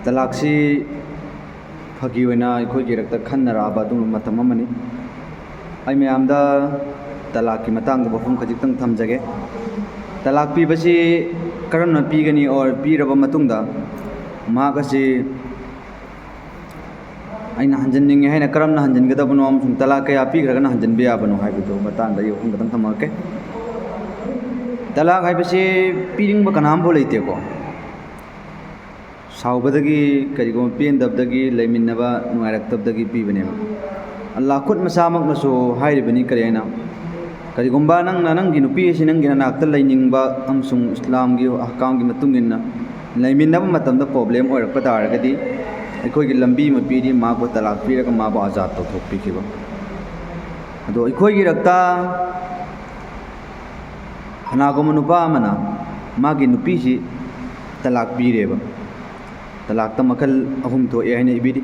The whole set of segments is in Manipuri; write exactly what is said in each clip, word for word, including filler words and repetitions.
ꯇꯂꯥꯛꯁꯤ ꯐꯥꯒꯤ ꯑꯣꯏꯅ ꯑꯩꯈꯣꯏꯒꯤ ꯏꯔꯛꯇ ꯈꯟꯅꯔꯛꯑꯕ ꯑꯗꯨꯒꯨꯝꯕ ꯃꯇꯝ ꯑꯃꯅꯤ꯫ ꯑꯩ ꯃꯌꯥꯝꯗ ꯇꯂꯥꯛꯀꯤ ꯃꯇꯥꯡꯗ ꯋꯥꯐꯝ ꯈꯖꯤꯛꯇꯪ ꯊꯝꯖꯒꯦ꯫ ꯇꯂꯥꯛ ꯄꯤꯕꯁꯤ ꯀꯔꯝꯅ ꯄꯤꯒꯅꯤ, or ꯄꯤꯔꯕ ꯃꯇꯨꯡꯗ ꯃꯍꯥꯛ ꯑꯁꯤ ꯑꯩꯅ ꯍꯟꯖꯟꯅꯤꯡꯉꯦ ꯍꯥꯏꯅ ꯀꯔꯝꯅ ꯍꯟꯖꯤꯟꯒꯗꯕꯅꯣ ꯑꯃꯁꯨꯡ ꯇꯂꯥꯛ ꯀꯌꯥ ꯄꯤꯈ꯭ꯔꯒꯅ ꯍꯟꯖꯤꯟꯕ ꯌꯥꯕꯅꯣ ꯍꯥꯏꯕꯗꯨ ꯃꯇꯥꯡꯗ ꯑꯩ ꯋꯥꯐꯝ ꯈꯇꯪ ꯊꯝꯃꯛꯀꯦ꯫ ꯇꯂꯥꯛ ꯍꯥꯏꯕꯁꯤ ꯄꯤꯅꯤꯡꯕ ꯀꯅꯥꯝꯐꯥꯎ ꯂꯩꯇꯦꯀꯣ꯫ ꯁꯥꯎꯕꯗꯒꯤ, ꯀꯔꯤꯒꯨꯝꯕ ꯄꯦꯟꯗꯕꯗꯒꯤ, ꯂꯩꯃꯤꯟꯅꯕ ꯅꯨꯡꯉꯥꯏꯔꯛꯇꯕꯗꯒꯤ ꯄꯤꯕꯅꯦꯕ꯫ ꯑꯜꯂꯥꯍ ꯈꯨꯠ ꯃꯁꯥꯃꯛꯅꯁꯨ ꯍꯥꯏꯔꯤꯕꯅꯤ꯫ ꯀꯔꯤ ꯍꯥꯏꯅ? ꯀꯔꯤꯒꯨꯝꯕ ꯅꯪꯅ ꯅꯪꯒꯤ ꯅꯨꯄꯤ ꯑꯁꯤ ꯅꯪꯒꯤ ꯅꯅꯥꯛꯇ ꯂꯩꯅꯤꯡꯕ ꯑꯃꯁꯨꯡ ꯏꯁꯂꯥꯝꯒꯤ ꯑꯍꯀꯥꯝꯒꯤ ꯃꯇꯨꯡ ꯏꯟꯅ ꯂꯩꯃꯤꯟꯅꯕ ꯃꯇꯝꯗ problem ꯑꯣꯏꯔꯛꯄ ꯇꯥꯔꯒꯗꯤ, ꯑꯩꯈꯣꯏꯒꯤ ꯂꯝꯕꯤ ꯑꯃ ꯄꯤꯔꯤ, ꯃꯥꯕꯨ ꯇꯂꯥꯛ ꯄꯤꯔꯒ ꯃꯥꯕꯨ ꯑꯖꯥꯗ ꯇꯧꯊꯣꯛꯄꯤꯈꯤꯕ꯫ ꯑꯗꯣ ꯑꯩꯈꯣꯏꯒꯤ ꯏꯔꯛꯇ ꯀꯅꯥꯒꯨꯝꯕ ꯅꯨꯄꯥ ꯑꯃꯅ ꯃꯥꯒꯤ ꯅꯨꯄꯤꯁꯤ ꯇꯂꯥꯛ ꯄꯤꯔꯦꯕ꯫ ꯇꯂꯥꯛꯇ ꯃꯈꯜ ꯑꯍꯨꯝ ꯊꯣꯛꯑꯦ ꯍꯥꯏꯅ ꯏꯕꯤꯔꯤ꯫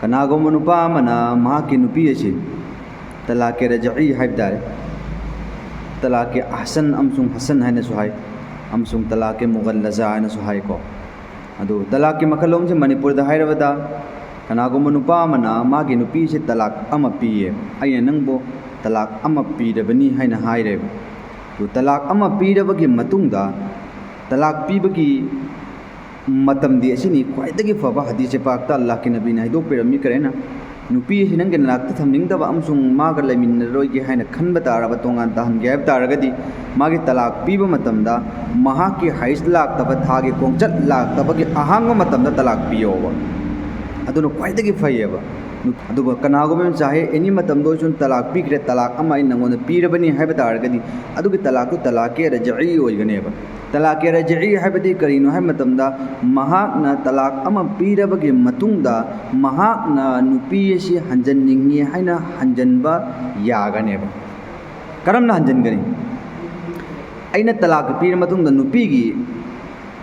ꯀꯅꯥꯒꯨꯝꯕ ꯅꯨꯄꯥ ꯑꯃꯅ ꯃꯍꯥꯛꯀꯤ ꯅꯨꯄꯤ ꯑꯁꯤ ꯇꯂꯥꯛꯀꯤ ꯔꯖꯏ ꯍꯥꯏꯕ ꯇꯥꯔꯦ, ꯇꯂꯥꯛꯀꯤ ꯑꯍꯁꯟ ꯑꯃꯁꯨꯡ ꯍꯁꯟ ꯍꯥꯏꯅꯁꯨ ꯍꯥꯏ, ꯑꯃꯁꯨꯡ ꯇꯂꯥꯛꯀꯤ ꯃꯨꯒꯜꯂꯖꯥ ꯍꯥꯏꯅꯁꯨ ꯍꯥꯏꯀꯣ꯫ ꯑꯗꯨ ꯇꯂꯥꯛꯀꯤ ꯃꯈꯜ ꯑꯍꯨꯝꯁꯤ ꯃꯅꯤꯄꯨꯔꯗ ꯍꯥꯏꯔꯕꯗ, ꯀꯅꯥꯒꯨꯝꯕ ꯅꯨꯄꯥ ꯑꯃꯅ ꯃꯥꯒꯤ ꯅꯨꯄꯤꯁꯤ ꯇꯂꯥꯛ ꯑꯃ ꯄꯤꯌꯦ, "ꯑꯩꯅ ꯅꯪꯕꯨ ꯇꯂꯥꯛ ꯑꯃ ꯄꯤꯔꯕꯅꯤ" ꯍꯥꯏꯅ ꯍꯥꯏꯔꯦꯕ꯫ ꯑꯗꯨ ꯇꯂꯥꯛ ꯑꯃ ꯄꯤꯔꯕꯒꯤ ꯃꯇꯨꯡꯗ, ꯇꯂꯥꯛ ꯄꯤꯕꯒꯤ ꯃꯇꯝꯗꯤ ꯑꯁꯤꯅꯤ ꯈ꯭ꯋꯥꯏꯗꯒꯤ ꯐꯕ꯫ ꯍꯗꯤꯁꯦ ꯄꯥꯛꯇ ꯑꯜꯂꯥꯍꯀꯤ ꯅꯕꯤꯅ ꯍꯥꯏꯗꯣꯛꯄꯤꯔꯝꯃꯤ, ꯀꯔꯦꯅ ꯅꯨꯄꯤ ꯑꯁꯤ ꯅꯪꯒꯤ ꯅꯅꯥꯛꯇ ꯊꯝꯅꯤꯡꯗꯕ ꯑꯃꯁꯨꯡ ꯃꯥꯒ ꯂꯩꯃꯤꯟꯅꯔꯣꯏꯒꯦ ꯍꯥꯏꯅ ꯈꯟꯕ ꯇꯥꯔꯕ, ꯇꯣꯉꯥꯟ ꯇꯥꯍꯟꯒꯦ ꯍꯥꯏꯕ ꯇꯥꯔꯒꯗꯤ, ꯃꯥꯒꯤ ꯇꯂꯥꯛ ꯄꯤꯕ ꯃꯇꯝꯗ ꯃꯍꯥꯛꯀꯤ ꯍꯩꯁ ꯂꯥꯛꯇꯕ, ꯊꯥꯒꯤ ꯈꯣꯡꯆꯠ ꯂꯥꯛꯇꯕꯒꯤ ꯑꯍꯥꯡꯕ ꯃꯇꯝꯗ ꯇꯂꯥꯛ ꯄꯤꯌꯣꯕ꯫ ꯑꯗꯨꯅ ꯈ꯭ꯋꯥꯏꯗꯒꯤ ꯐꯩꯌꯦꯕ꯫ ꯑꯗꯨꯒ ꯀꯅꯥꯒꯨꯝꯕ ꯑꯃ ꯆꯥꯍꯦ ꯑꯦꯅꯤ ꯃꯇꯝꯗ ꯑꯣꯏꯔꯁꯨ ꯇꯂꯥꯛ ꯄꯤꯈ꯭ꯔꯦ, ꯇꯂꯥꯛ ꯑꯃ ꯑꯩꯅ ꯅꯉꯣꯟꯗ ꯄꯤꯔꯕꯅꯤ ꯍꯥꯏꯕ ꯇꯥꯔꯒꯗꯤ, ꯑꯗꯨꯒꯤ ꯇꯂꯥꯛꯇꯨ ꯇꯂꯥꯛꯀꯤ ꯔꯖꯏ ꯑꯣꯏꯒꯅꯦꯕ꯫ ꯇꯂꯥꯛꯀꯤ ꯔꯖꯏ ꯍꯥꯏꯕꯗꯤ ꯀꯔꯤꯅꯣ ꯍꯥꯏꯕ ꯃꯇꯝꯗ, ꯃꯍꯥꯛꯅ ꯇꯂꯥꯛ ꯑꯃ ꯄꯤꯔꯕꯒꯤ ꯃꯇꯨꯡꯗ ꯃꯍꯥꯛꯅ ꯅꯨꯄꯤ ꯑꯁꯤ ꯍꯟꯖꯟꯅꯤꯡꯉꯤ ꯍꯥꯏꯅ ꯍꯟꯖꯟꯕ ꯌꯥꯒꯅꯦꯕ꯫ ꯀꯔꯝꯅ ꯍꯟꯖꯟꯒꯅꯤ? ꯑꯩꯅ ꯇꯂꯥꯛ ꯄꯤꯔ ꯃꯇꯨꯡꯗ ꯅꯨꯄꯤꯒꯤ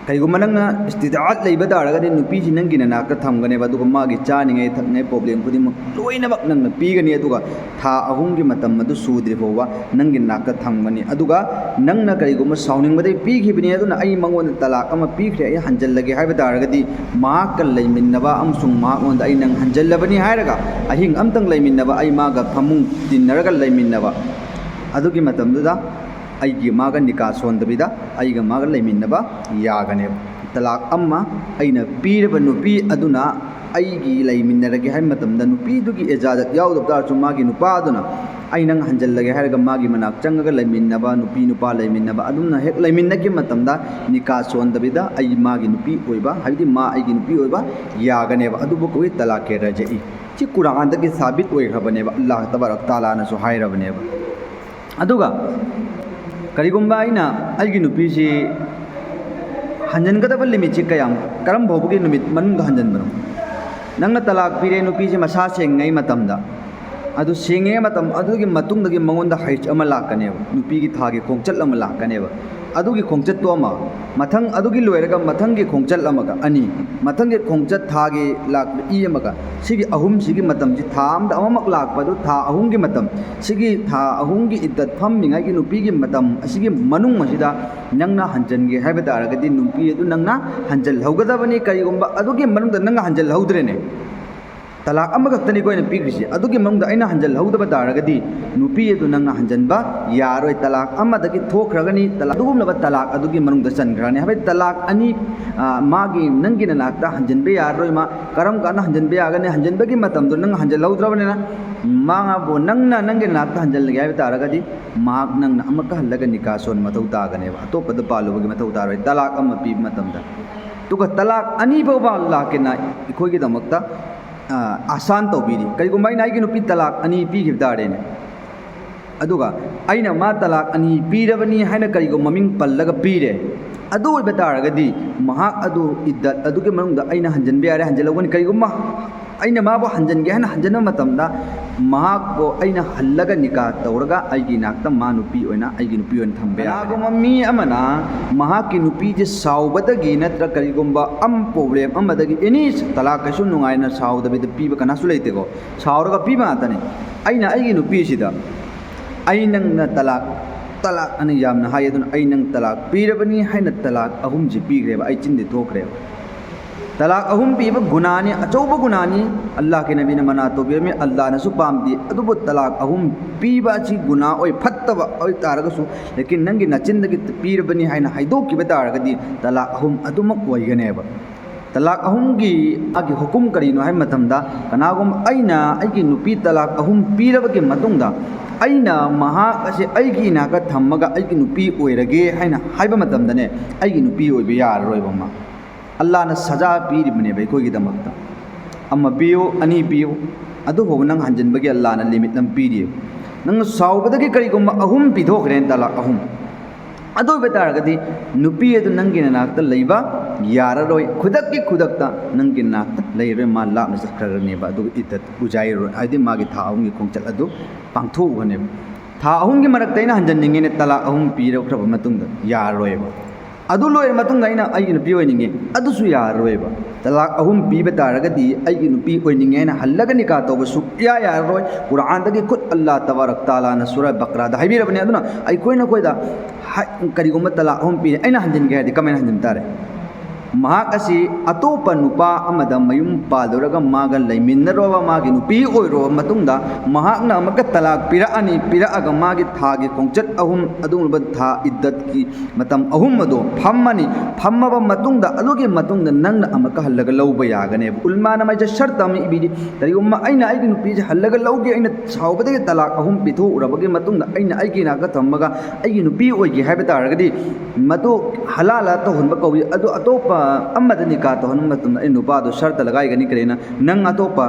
ꯀꯔꯤꯒꯨꯝꯕ ꯅꯪꯅ ꯏꯁꯇꯤꯗꯥꯠ ꯂꯩꯕ ꯇꯥꯔꯒꯗꯤ ꯅꯨꯄꯤꯁꯤ ꯅꯪꯒꯤ ꯅꯅꯥꯛꯇ ꯊꯝꯒꯅꯦꯕ, ꯑꯗꯨꯒ ꯃꯥꯒꯤ ꯆꯥꯅꯤꯡꯉꯥꯏ ꯊꯛꯅꯤꯡꯉꯥꯏ ꯄ꯭ꯔꯣꯕ꯭ꯂꯦꯝ ꯈꯨꯗꯤꯡꯃꯛ ꯂꯣꯏꯅꯃꯛ ꯅꯪꯅ ꯄꯤꯒꯅꯤ꯫ ꯑꯗꯨꯒ ꯊꯥ ꯑꯍꯨꯝꯒꯤ ꯃꯇꯝ ꯑꯗꯨ ꯁꯨꯗ꯭ꯔꯤ ꯐꯥꯎꯕ ꯅꯪꯒꯤ ꯅꯥꯛꯇ ꯊꯝꯒꯅꯤ꯫ ꯑꯗꯨꯒ ꯅꯪꯅ ꯀꯔꯤꯒꯨꯝꯕ ꯁꯥꯎꯅꯤꯡꯕꯗꯒꯤ ꯄꯤꯈꯤꯕꯅꯤ, ꯑꯗꯨꯅ ꯑꯩ ꯃꯉꯣꯟꯗ ꯇꯂꯥꯛ ꯑꯃ ꯄꯤꯈ꯭ꯔꯦ, ꯑꯩ ꯍꯟꯖꯤꯜꯂꯒꯦ ꯍꯥꯏꯕ ꯇꯥꯔꯒꯗꯤ, ꯃꯍꯥꯛꯀ ꯂꯩꯃꯤꯟꯅꯕ ꯑꯃꯁꯨꯡ ꯃꯍꯥꯛꯉꯣꯟꯗ "ꯑꯩ ꯅꯪ ꯍꯟꯖꯤꯜꯂꯕꯅꯤ" ꯍꯥꯏꯔꯒ ꯑꯍꯤꯡ ꯑꯝꯇꯪ ꯂꯩꯃꯤꯟꯅꯕ, ꯑꯩ ꯃꯥꯒ ꯐꯃꯨꯡ ꯇꯤꯟꯅꯔꯒ ꯂꯩꯃꯤꯟꯅꯕ, ꯑꯗꯨꯒꯤ ꯃꯇꯝꯗꯨꯗ ꯑꯩꯒꯤ ꯃꯥꯒ ꯅꯤꯀꯥ ꯁꯣꯟꯗꯕꯤꯗ ꯑꯩꯒ ꯃꯥꯒ ꯂꯩꯃꯤꯟꯅꯕ ꯌꯥꯒꯅꯦꯕ꯫ ꯇꯂꯥꯛ ꯑꯃ ꯑꯩꯅ ꯄꯤꯔꯕ ꯅꯨꯄꯤ ꯑꯗꯨꯅ ꯑꯩꯒꯤ ꯂꯩꯃꯤꯟꯅꯔꯒꯦ ꯍꯥꯏꯕ ꯃꯇꯝꯗ, ꯅꯨꯄꯤꯗꯨꯒꯤ ꯏꯖꯥꯖꯠ ꯌꯥꯎꯗꯕ ꯇꯥꯔꯁꯨ, ꯃꯥꯒꯤ ꯅꯨꯄꯥꯗꯨꯅ "ꯑꯩ ꯅꯪ ꯍꯟꯖꯤꯜꯂꯒꯦ" ꯍꯥꯏꯔꯒ ꯃꯥꯒꯤ ꯃꯅꯥꯛ ꯆꯪꯉꯒ ꯂꯩꯃꯤꯟꯅꯕ, ꯅꯨꯄꯤ ꯅꯨꯄꯥ ꯂꯩꯃꯤꯟꯅꯕ, ꯑꯗꯨꯝꯅ ꯍꯦꯛ ꯂꯩꯃꯤꯟꯅꯈꯤꯕ ꯃꯇꯝꯗ ꯅꯤꯀꯥ ꯁꯣꯟꯗꯕꯤꯗ ꯑꯩ ꯃꯥꯒꯤ ꯅꯨꯄꯤ ꯑꯣꯏꯕ, ꯍꯥꯏꯕꯗꯤ ꯃꯥ ꯑꯩꯒꯤ ꯅꯨꯄꯤ ꯑꯣꯏꯕ ꯌꯥꯒꯅꯦꯕ꯫ ꯑꯗꯨꯕꯨ ꯀꯧꯏ ꯇꯂꯥꯛꯀꯦ ꯔꯖꯏ꯫ ꯁꯤ ꯀꯨꯔꯥꯟꯗꯒꯤ ꯁꯥꯕꯤꯠ ꯑꯣꯏꯈ꯭ꯔꯕꯅꯦꯕ, ꯑꯜꯂꯥꯍ ꯇꯕꯥꯔꯛ ꯇꯥꯂꯥꯅꯁꯨ ꯍꯥꯏꯔꯕꯅꯦꯕ꯫ ꯑꯗꯨꯒ ꯀꯔꯤꯒꯨꯝꯕ ꯑꯩꯅ ꯑꯩꯒꯤ ꯅꯨꯄꯤꯁꯤ ꯍꯟꯖꯤꯟꯒꯗꯕ ꯂꯤꯃꯤꯠꯁꯤ ꯀꯌꯥꯝ, ꯀꯔꯝ ꯐꯥꯎꯕꯒꯤ ꯅꯨꯃꯤꯠ ꯃꯅꯨꯡꯗ ꯍꯟꯖꯤꯟꯕꯅꯣ? ꯅꯪꯅ ꯇꯂꯥꯛ ꯄꯤꯔꯦ, ꯅꯨꯄꯤꯁꯤ ꯃꯁꯥ ꯁꯦꯡꯉꯤꯉꯩ ꯃꯇꯝꯗ, ꯑꯗꯨ ꯁꯦꯡꯉꯤꯉꯩ ꯃꯇꯝ ꯑꯗꯨꯒꯤ ꯃꯇꯨꯡꯗꯒꯤ ꯃꯉꯣꯟꯗ ꯍꯩꯖ ꯑꯃ ꯂꯥꯛꯀꯅꯦꯕ, ꯅꯨꯄꯤꯒꯤ ꯊꯥꯒꯤ ꯈꯣꯡꯆꯠ ꯑꯃ ꯂꯥꯛꯀꯅꯦꯕ꯫ ꯑꯗꯨꯒꯤ ꯈꯣꯡꯆꯠꯇꯣ ꯑꯃ, ꯃꯊꯪ ꯑꯗꯨꯒꯤ ꯂꯣꯏꯔꯒ ꯃꯊꯪꯒꯤ ꯈꯣꯡꯆꯠ ꯑꯃꯒ, ꯑꯅꯤ, ꯃꯊꯪꯒꯤ ꯈꯣꯡꯆꯠ ꯊꯥꯒꯤ ꯂꯥꯛꯄ ꯏ ꯑꯃꯒ, ꯁꯤꯒꯤ ꯑꯍꯨꯝꯁꯤꯒꯤ ꯃꯇꯝꯁꯤ, ꯊꯥ ꯑꯃꯗ ꯑꯃꯃꯛ ꯂꯥꯛꯄ ꯑꯗꯨ ꯊꯥ ꯑꯍꯨꯝꯒꯤ ꯃꯇꯝ, ꯁꯤꯒꯤ ꯊꯥ ꯑꯍꯨꯝꯒꯤ ꯏꯗꯠ ꯐꯝꯃꯤꯉꯩꯒꯤ ꯅꯨꯄꯤꯒꯤ ꯃꯇꯝ ꯑꯁꯤꯒꯤ ꯃꯅꯨꯡ ꯑꯁꯤꯗ ꯅꯪꯅ ꯍꯟꯖꯤꯟꯒꯦ ꯍꯥꯏꯕ ꯇꯥꯔꯒꯗꯤ, ꯅꯨꯄꯤ ꯑꯗꯨ ꯅꯪꯅ ꯍꯟꯖꯤꯜꯍꯧꯒꯗꯕꯅꯤ꯫ ꯀꯔꯤꯒꯨꯝꯕ ꯑꯗꯨꯒꯤ ꯃꯅꯨꯡꯗ ꯅꯪꯅ ꯍꯟꯖꯤꯜꯍꯧꯗ꯭ꯔꯦꯅꯦ, ꯇꯂꯥꯛ ꯑꯃꯈꯛꯇꯅꯤꯀꯣ ꯑꯩꯅ ꯄꯤꯈ꯭ꯔꯤꯁꯦ, ꯑꯗꯨꯒꯤ ꯃꯅꯨꯡꯗ ꯑꯩꯅ ꯍꯟꯖꯤꯜꯍꯧꯗꯕ ꯇꯥꯔꯒꯗꯤ, ꯅꯨꯄꯤ ꯑꯗꯨ ꯅꯪꯅ ꯍꯟꯖꯤꯟꯕ ꯌꯥꯔꯣꯏ꯫ ꯇꯂꯥꯛ ꯑꯃꯗꯒꯤ ꯊꯣꯛꯈ꯭ꯔꯒꯅꯤ, ꯇꯂꯥꯛ, ꯑꯗꯨꯒꯨꯝꯂꯕ ꯇꯂꯥꯛ ꯑꯗꯨꯒꯤ ꯃꯅꯨꯡꯗ ꯆꯟꯈ꯭ꯔꯅꯤ꯫ ꯍꯥꯏꯕꯗꯤ ꯇꯂꯥꯛ ꯑꯅꯤ, ꯑ, ꯃꯥꯒꯤ, ꯅꯪꯒꯤ ꯅꯅꯥꯛꯇ ꯍꯟꯖꯤꯟꯕ ꯌꯥꯔꯔꯣꯏ꯫ ꯃꯥ ꯀꯔꯝ ꯀꯥꯟꯗ ꯍꯟꯖꯤꯟꯕ ꯌꯥꯒꯅꯤ? ꯍꯟꯖꯤꯟꯕꯒꯤ ꯃꯇꯝꯗꯣ ꯅꯪ ꯍꯟꯖꯤꯜꯍꯧꯗ꯭ꯔꯕꯅꯤꯅ, ꯃꯥꯕꯨ ꯅꯪꯅ ꯅꯪꯒꯤ ꯅꯅꯥꯛꯇ ꯍꯟꯖꯤꯜꯂꯒꯦ ꯍꯥꯏꯕ ꯇꯥꯔꯒꯗꯤ, ꯃꯍꯥꯛ ꯅꯪꯅ ꯑꯃꯨꯛꯀ ꯍꯜꯂꯒ ꯅꯤꯀꯥ ꯁꯣꯟ ꯃꯊꯧ ꯇꯥꯒꯅꯦꯕ, ꯑꯇꯣꯞꯄꯗ ꯄꯥꯜꯂꯨꯕꯒꯤ ꯃꯊꯧ ꯇꯥꯔꯣꯏ꯫ ꯇꯂꯥꯛ ꯑꯃ ꯄꯤꯕ ꯃꯇꯝꯗ꯫ ꯑꯗꯨꯒ ꯇꯂꯥꯛ ꯑꯅꯤ ꯐꯥꯎꯕ ꯂꯥꯛꯀꯦꯅ ꯑꯩꯈꯣꯏꯒꯤꯗꯃꯛꯇ, ꯑ, ꯑꯁꯥꯟ ꯇꯧꯕꯤꯔꯤ꯫ ꯀꯔꯤꯒꯨꯝꯕ ꯑꯩꯅ ꯑꯩꯒꯤ ꯅꯨꯄꯤ ꯇꯂꯥꯛ ꯑꯅꯤ ꯄꯤꯈꯤꯕ ꯇꯥꯔꯦꯅꯦ, ꯑꯗꯨꯒ ꯑꯩꯅ ꯃꯥ ꯇꯂꯥꯛ ꯑꯅꯤ ꯄꯤꯔꯕꯅꯤ ꯍꯥꯏꯅ ꯀꯔꯤꯒꯨꯝꯕ ꯃꯃꯤꯡ ꯄꯜꯂꯒ ꯄꯤꯔꯦ, ꯑꯗꯨ ꯑꯣꯏꯕ ꯇꯥꯔꯒꯗꯤ ꯃꯍꯥꯛ ꯑꯗꯨ ꯏꯗꯠ ꯑꯗꯨꯒꯤ ꯃꯅꯨꯡꯗ ꯑꯩꯅ ꯍꯟꯖꯤꯟꯕ ꯌꯥꯔꯦ, ꯍꯟꯖꯤꯜꯍꯧꯒꯅꯤ꯫ ꯀꯔꯤꯒꯨꯝꯕ ꯑꯩꯅ ꯃꯥꯕꯨ ꯍꯟꯖꯤꯟꯒꯦ ꯍꯥꯏꯅ ꯍꯟꯖꯤꯟꯕ ꯃꯇꯝꯗ, ꯃꯍꯥꯛꯄꯨ ꯑꯩꯅ ꯍꯜꯂꯒ ꯅꯤꯀꯥ ꯇꯧꯔꯒ ꯑꯩꯒꯤ ꯏꯅꯥꯛꯇ ꯃꯥ ꯅꯨꯄꯤ ꯑꯣꯏꯅ, ꯑꯩꯒꯤ ꯅꯨꯄꯤ ꯑꯣꯏꯅ ꯊꯝꯕ ꯌꯥꯒꯅꯤ꯫ ꯀꯅꯥꯒꯨꯝꯕ ꯃꯤ ꯑꯃꯅ ꯃꯍꯥꯛꯀꯤ ꯅꯨꯄꯤꯁꯦ ꯁꯥꯎꯕꯗꯒꯤ ꯅꯠꯇ꯭ꯔ ꯀꯔꯤꯒꯨꯝꯕ ꯑꯃ problem ꯑꯃꯗꯒꯤ, any, ꯇꯂꯥꯛ ꯀꯩꯁꯨ ꯅꯨꯡꯉꯥꯏꯅ ꯁꯥꯎꯗꯕꯤꯗ ꯄꯤꯕ ꯀꯅꯥꯁꯨ ꯂꯩꯇꯦꯀꯣ꯫ ꯁꯥꯎꯔꯒ ꯄꯤꯕ ꯉꯥꯛꯇꯅꯤ꯫ ꯑꯩꯅ ꯑꯩꯒꯤ ꯅꯨꯄꯤꯁꯤꯗ ꯑꯩ ꯅꯪꯅ ꯇꯂꯥꯛ, ꯇꯂꯥꯛ ꯑꯅ ꯌꯥꯝꯅ ꯍꯥꯏ, ꯑꯗꯨꯅ ꯑꯩ ꯅꯪ ꯇꯂꯥꯛ ꯄꯤꯔꯕꯅꯤ ꯍꯥꯏꯅ ꯇꯂꯥꯛ ꯑꯍꯨꯝꯁꯤ ꯄꯤꯈ꯭ꯔꯦꯕ, ꯑꯩ ꯆꯤꯟꯗꯤ ꯊꯣꯛꯈ꯭ꯔꯦꯕ꯫ ꯇꯂꯥꯛ ꯑꯍꯨꯝ ꯄꯤꯕ ꯒꯨꯅꯥꯅꯤ, ꯑꯆꯧꯕ ꯒꯨꯅꯥꯅꯤ꯫ ꯑꯜꯂꯥꯍꯒꯤ ꯅꯕꯤꯅ ꯃꯅꯥ ꯇꯧꯕꯤꯔꯝꯃꯤ, ꯑꯜꯂꯥꯍꯅꯁꯨ ꯄꯥꯝꯗꯦ꯫ ꯑꯗꯨꯕꯨ ꯇꯂꯥꯛ ꯑꯍꯨꯝ ꯄꯤꯕ ꯑꯁꯤ ꯒꯨꯅꯥ ꯑꯣꯏ, ꯐꯠꯇꯕ ꯑꯣꯏ ꯇꯥꯔꯒꯁꯨ, ꯂꯦꯀꯤꯟ ꯅꯪꯒꯤ ꯅꯆꯤꯟꯗꯒꯤ ꯄꯤꯔꯕꯅꯤ ꯍꯥꯏꯅ ꯍꯥꯏꯗꯣꯛꯈꯤꯕ ꯇꯥꯔꯒꯗꯤ ꯇꯂꯥꯛ ꯑꯍꯨꯝ ꯑꯗꯨꯃꯛ ꯑꯣꯏꯒꯅꯦꯕ꯫ ꯇꯂꯥꯛ ꯑꯍꯨꯝꯒꯤ ꯃꯥꯒꯤ ꯍꯨꯀꯨꯝ ꯀꯔꯤꯅꯣ ꯍꯥꯏꯕ ꯃꯇꯝꯗ, ꯀꯅꯥꯒꯨꯝꯕ ꯑꯩꯅ ꯑꯩꯒꯤ ꯅꯨꯄꯤ ꯇꯂꯥꯛ ꯑꯍꯨꯝ ꯄꯤꯔꯕꯒꯤ ꯃꯇꯨꯡꯗ ꯑꯩꯅ ꯃꯍꯥꯛ ꯑꯁꯤ ꯑꯩꯒꯤ ꯏꯅꯥꯛꯇ ꯊꯝꯃꯒ ꯑꯩꯒꯤ ꯅꯨꯄꯤ ꯑꯣꯏꯔꯒꯦ ꯍꯥꯏꯅ ꯍꯥꯏꯕ ꯃꯇꯝꯗꯅꯦ, ꯑꯩꯒꯤ ꯅꯨꯄꯤ ꯑꯣꯏꯕ ꯌꯥꯔꯔꯣꯏꯕ꯫ ꯑꯃ ꯑꯜꯂꯥꯍꯅ ꯁꯖꯥ ꯄꯤꯔꯤꯕꯅꯦꯕ ꯑꯩꯈꯣꯏꯒꯤꯗꯃꯛꯇ꯫ ꯑꯃ ꯄꯤꯌꯨ, ꯑꯅꯤ ꯄꯤꯌꯨ, ꯑꯗꯨꯐꯥꯎꯕ ꯅꯪ ꯍꯟꯖꯤꯟꯕꯒꯤ ꯑꯜꯂꯥꯍꯅ limit ꯑꯃ ꯄꯤꯔꯤꯌꯦꯕ꯫ ꯅꯪ ꯁꯥꯎꯕꯗꯒꯤ ꯀꯔꯤꯒꯨꯝꯕ ꯑꯍꯨꯝ ꯄꯤꯊꯣꯛꯈ꯭ꯔꯦꯅ, ꯇꯂꯥꯛ ꯑꯍꯨꯝ, ꯑꯗꯨ ꯑꯣꯏꯕ ꯇꯥꯔꯒꯗꯤ ꯅꯨꯄꯤ ꯑꯗꯨ ꯅꯪꯒꯤ ꯅꯅꯥꯛꯇ ꯂꯩꯕ ꯌꯥꯔꯔꯣꯏ꯫ ꯈꯨꯗꯛꯀꯤ ꯈꯨꯗꯛꯇ ꯅꯪꯒꯤ ꯅꯥꯛꯇ ꯂꯩꯔꯣꯏ, ꯃꯥ ꯂꯥꯞꯅ ꯆꯠꯈ꯭ꯔꯒꯅꯦꯕ꯫ ꯑꯗꯨꯒ ꯏꯗꯠ ꯎꯖꯥꯏꯔꯔꯣꯏ, ꯍꯥꯏꯗꯤ ꯃꯥꯒꯤ ꯊꯥ ꯑꯍꯨꯝꯒꯤ ꯈꯣꯡꯆꯠ ꯑꯗꯨ ꯄꯥꯡꯊꯣꯛꯎꯒꯅꯦꯕ꯫ ꯊꯥ ꯑꯍꯨꯝꯒꯤ ꯃꯔꯛꯇ ꯑꯩꯅ ꯍꯟꯖꯟꯅꯤꯡꯉꯦꯅ ꯇꯂꯥꯛ ꯑꯍꯨꯝ ꯄꯤꯔꯛꯈ꯭ꯔꯕ ꯃꯇꯨꯡꯗ ꯌꯥꯔꯔꯣꯏꯕ꯫ ꯑꯗꯨ ꯂꯣꯏꯔ ꯃꯇꯨꯡꯗ ꯑꯩꯅ ꯑꯩꯒꯤ ꯅꯨꯄꯤ ꯑꯣꯏꯅꯤꯡꯉꯦ, ꯑꯗꯨꯁꯨ ꯌꯥꯔꯔꯣꯏꯕ꯫ ꯇꯂꯥꯛ ꯑꯍꯨꯝ ꯄꯤꯕ ꯇꯥꯔꯒꯗꯤ ꯑꯩꯒꯤ ꯅꯨꯄꯤ ꯑꯣꯏꯅꯤꯡꯉꯦ ꯍꯥꯏꯅ ꯍꯜꯂꯒ ꯅꯤꯀꯥ ꯇꯧꯕ ꯁꯨꯛꯌꯥ ꯌꯥꯔꯔꯣꯏ꯫ ꯀꯨꯔꯥꯟꯗꯒꯤ ꯈꯨꯠ ꯑꯜꯂꯥꯍ ꯇꯕꯥꯔꯛ ꯇꯥꯂꯥꯅ ꯁꯨꯔꯥ ꯕꯀꯔꯥꯗ ꯍꯥꯏꯕꯤꯔꯕꯅꯤ꯫ ꯑꯗꯨꯅ ꯑꯩꯈꯣꯏꯅ ꯑꯩꯈꯣꯏꯗ ꯍꯥꯏ-, ꯀꯔꯤꯒꯨꯝꯕ ꯇꯂꯥꯛ ꯑꯍꯨꯝ ꯄꯤꯔꯦ, ꯑꯩꯅ ꯍꯟꯖꯤꯟꯒꯦ ꯍꯥꯏꯔꯗꯤ ꯀꯃꯥꯏꯅ ꯍꯟꯖꯤꯟ ꯇꯥꯔꯦ? ꯃꯍꯥꯛ ꯑꯁꯤ ꯑꯇꯣꯞꯄ ꯅꯨꯄꯥ ꯑꯃꯗ ꯃꯌꯨꯝ ꯄꯥꯜꯂꯨꯔꯒ ꯃꯥꯒ ꯂꯩꯃꯤꯟꯅꯔꯨꯔꯕ, ꯃꯥꯒꯤ ꯅꯨꯄꯤ ꯑꯣꯏꯔꯨꯔꯕ ꯃꯇꯨꯡꯗ ꯃꯍꯥꯛꯅ ꯑꯃꯨꯛꯀ ꯇꯂꯥꯛ ꯄꯤꯔꯛꯑꯅꯤ, ꯄꯤꯔꯛꯑꯒ ꯃꯥꯒꯤ ꯊꯥꯒꯤ ꯈꯣꯡꯆꯠ ꯑꯍꯨꯝ, ꯑꯗꯨꯒꯨꯝꯂꯕ ꯊꯥ ꯏꯗꯠꯀꯤ ꯃꯇꯝ ꯑꯍꯨꯝ ꯑꯗꯣ ꯐꯝꯃꯅꯤ꯫ ꯐꯝꯃꯕ ꯃꯇꯨꯡꯗ, ꯑꯗꯨꯒꯤ ꯃꯇꯨꯡꯗ ꯅꯪꯅ ꯑꯃꯨꯛꯀ ꯍꯜꯂꯒ ꯂꯧꯕ ꯌꯥꯒꯅꯦꯕ꯫ ꯎꯂꯃꯥꯅ ꯃꯥꯏꯁꯦ ꯁꯔꯠ ꯑꯃ ꯏꯕꯤꯔꯤ, ꯀꯔꯤꯒꯨꯝꯕ ꯑꯩꯅ ꯑꯩꯒꯤ ꯅꯨꯄꯤꯁꯦ ꯍꯜꯂꯒ ꯂꯧꯒꯦ, ꯑꯩꯅ ꯁꯥꯎꯕꯗꯒꯤ ꯇꯂꯥꯛ ꯑꯍꯨꯝ ꯄꯤꯊꯣꯛꯎꯔꯕꯒꯤ ꯃꯇꯨꯡꯗ ꯑꯩꯅ ꯑꯩꯒꯤ ꯏꯅꯥꯛꯇ ꯊꯝꯃꯒ ꯑꯩꯒꯤ ꯅꯨꯄꯤ ꯑꯣꯏꯒꯦ ꯍꯥꯏꯕ ꯇꯥꯔꯒꯗꯤ, ꯃꯗꯨ ꯍꯂꯥꯂ ꯇꯧꯍꯟꯕ ꯀꯧꯏ꯫ ꯑꯗꯨ ꯑꯇꯣꯞꯄ ꯑꯃꯗ ꯅꯤꯀꯥ ꯇꯧꯍꯟꯕ ꯃꯇꯝꯗ ꯑꯩ ꯅꯨꯄꯥꯗꯣ ꯁꯔꯇ ꯂꯒꯥꯏꯒꯅꯤ, ꯀꯔꯤꯅ ꯅꯪ ꯑꯇꯣꯞꯄ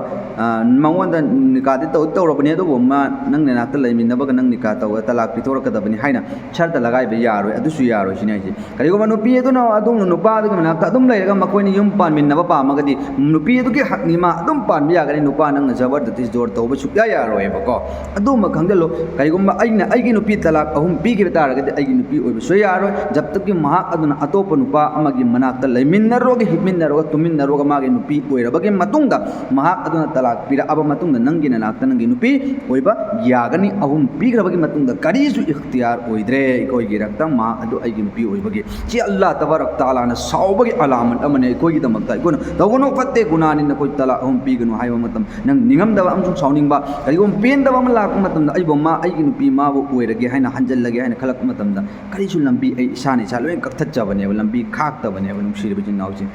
ꯃꯉꯣꯟꯗ ꯅꯤꯀꯥꯗꯤ ꯇꯧ ꯇꯧꯔꯕꯅꯤ, ꯑꯗꯨꯕꯨ ꯃꯥ ꯅꯪ ꯅꯅꯥꯛꯇ ꯂꯩꯃꯤꯟꯅꯕꯒ ꯅꯪ ꯅꯤꯀꯥ ꯇꯧꯔꯒ ꯇꯂꯥꯛ ꯄꯤꯊꯣꯔꯛꯀꯗꯕꯅꯤ ꯍꯥꯏꯅ ꯁꯔꯇ ꯂꯒꯥꯏꯕ ꯌꯥꯔꯣꯏ꯫ ꯑꯗꯨꯁꯨ ꯌꯥꯔꯣꯏ ꯁꯤꯅꯤ ꯍꯥꯏꯁꯦ꯫ ꯀꯔꯤꯒꯨꯝꯕ ꯅꯨꯄꯤ ꯑꯗꯨꯅ ꯑꯗꯣꯝꯅ ꯅꯨꯄꯥ ꯑꯗꯨꯒꯤ ꯃꯅꯥꯛꯇ ꯑꯗꯨꯝ ꯂꯩꯔꯒ ꯃꯈꯣꯏꯅ ꯌꯨꯝ ꯄꯥꯟꯃꯤꯟꯅꯕ ꯄꯥꯝꯃꯒꯗꯤ ꯅꯨꯄꯤ ꯑꯗꯨꯒꯤ ꯍꯛꯅꯤ, ꯃꯥ ꯑꯗꯨꯝ ꯄꯥꯟꯕ ꯌꯥꯒꯅꯤ꯫ ꯅꯨꯄꯥ ꯅꯪꯅ ꯖꯕꯔꯗꯁꯇꯤ ꯖꯣꯔ ꯇꯧꯕ ꯁꯨꯛꯌꯥ ꯌꯥꯔꯣꯏꯕꯀꯣ꯫ ꯑꯗꯨꯃ ꯈꯪꯖꯤꯜꯂꯨ, ꯀꯔꯤꯒꯨꯝꯕ ꯑꯩꯅ ꯑꯩꯒꯤ ꯅꯨꯄꯤ ꯇꯂꯥꯛ ꯑꯍꯨꯝ ꯄꯤꯈꯤꯕ ꯇꯥꯔꯒꯗꯤ ꯑꯩꯒꯤ ꯅꯨꯄꯤ ꯑꯣꯏꯕꯁꯨ ꯌꯥꯔꯣꯏ꯫ ꯖꯕ ꯇꯛ ꯀꯤ ꯃꯍꯥꯛ ꯑꯗꯨꯅ ꯑꯇꯣꯞꯄ ꯅꯨꯄꯥ ꯑꯃꯒꯤ ꯃꯅꯥꯛꯇ ꯂꯩꯃꯤꯟꯅꯔꯨꯔꯒ, ꯍꯤꯞꯃꯤꯟꯅꯔꯨꯔꯒ, ꯇꯨꯝꯃꯤꯟꯅꯔꯨꯔꯒ ꯃꯥꯒꯤ ꯅꯨꯄꯤ ꯑꯣꯏꯔꯕꯒꯤ ꯃꯇꯨꯡꯗ, ꯃꯍꯥꯛ ꯑꯗꯨꯅ ꯇꯂꯥꯛ ꯄꯤꯔꯛꯑꯕ ꯃꯇꯨꯡꯗ ꯅꯪꯒꯤ ꯅꯅꯥꯛꯇ ꯅꯪꯒꯤ ꯅꯨꯄꯤ ꯑꯣꯏꯕ ꯌꯥꯒꯅꯤ꯫ ꯑꯍꯨꯝ ꯄꯤꯈ꯭ꯔꯕꯒꯤ ꯃꯇꯨꯡꯗ ꯀꯔꯤꯁꯨ ꯏꯈꯇꯤꯌꯥꯔ ꯑꯣꯏꯗ꯭ꯔꯦ ꯑꯩꯈꯣꯏꯒꯤ ꯏꯔꯛꯇ ꯃꯍꯥꯛ ꯑꯗꯨ ꯑꯩꯒꯤ ꯅꯨꯄꯤ ꯑꯣꯏꯕꯒꯤ꯫ ꯁꯤ ꯑꯜꯂꯥꯍ ꯇꯕꯥꯔꯛ ꯇꯥꯂꯥꯅ ꯁꯥꯎꯕꯒꯤ ꯑꯂꯥꯃꯠ ꯑꯃꯅꯤ ꯑꯩꯈꯣꯏꯒꯤꯗꯃꯛꯇ꯫ ꯑꯩꯈꯣꯏꯅ "ꯇꯧꯒꯅꯨ, ꯐꯠꯇꯦ, ꯒꯨꯅꯥꯅꯤ, ꯅꯈꯣꯏ ꯇꯂꯥꯛ ꯑꯍꯨꯝ ꯄꯤꯒꯅꯨ" ꯍꯥꯏꯕ ꯃꯇꯝ ꯅꯪ ꯅꯤꯡꯉꯝꯗꯕ ꯑꯃꯁꯨꯡ ꯁꯥꯎꯅꯤꯡꯕ, ꯀꯔꯤꯒꯨꯝꯕ ꯄꯦꯟꯗꯕ ꯑꯃ ꯂꯥꯛꯄ ꯃꯇꯝꯗ ꯑꯩꯕꯨ ꯃꯥ ꯑꯩꯒꯤ ꯅꯨꯄꯤ ꯃꯥꯕꯨ ꯑꯣꯏꯔꯒꯦ ꯍꯥꯏꯅ ꯍꯟꯖꯜꯂꯒꯦ ꯍꯥꯏꯅ ꯈꯜꯂꯛꯄ ꯃꯇꯝꯗ ꯀꯔꯤꯁꯨ ꯂꯝꯕꯤ ꯑꯩ ꯏꯁꯥꯅ ꯏꯁꯥ ꯂꯣꯏꯅ ꯀꯛꯊꯠꯆꯕꯅꯦꯕ, ꯂꯝꯕꯤ ꯈꯥꯛꯇꯕꯅꯦꯕ, ꯅꯨꯡꯁꯤꯔꯤꯕ ꯏꯆꯤꯟ ꯏꯅꯥꯎꯁꯤꯡ꯫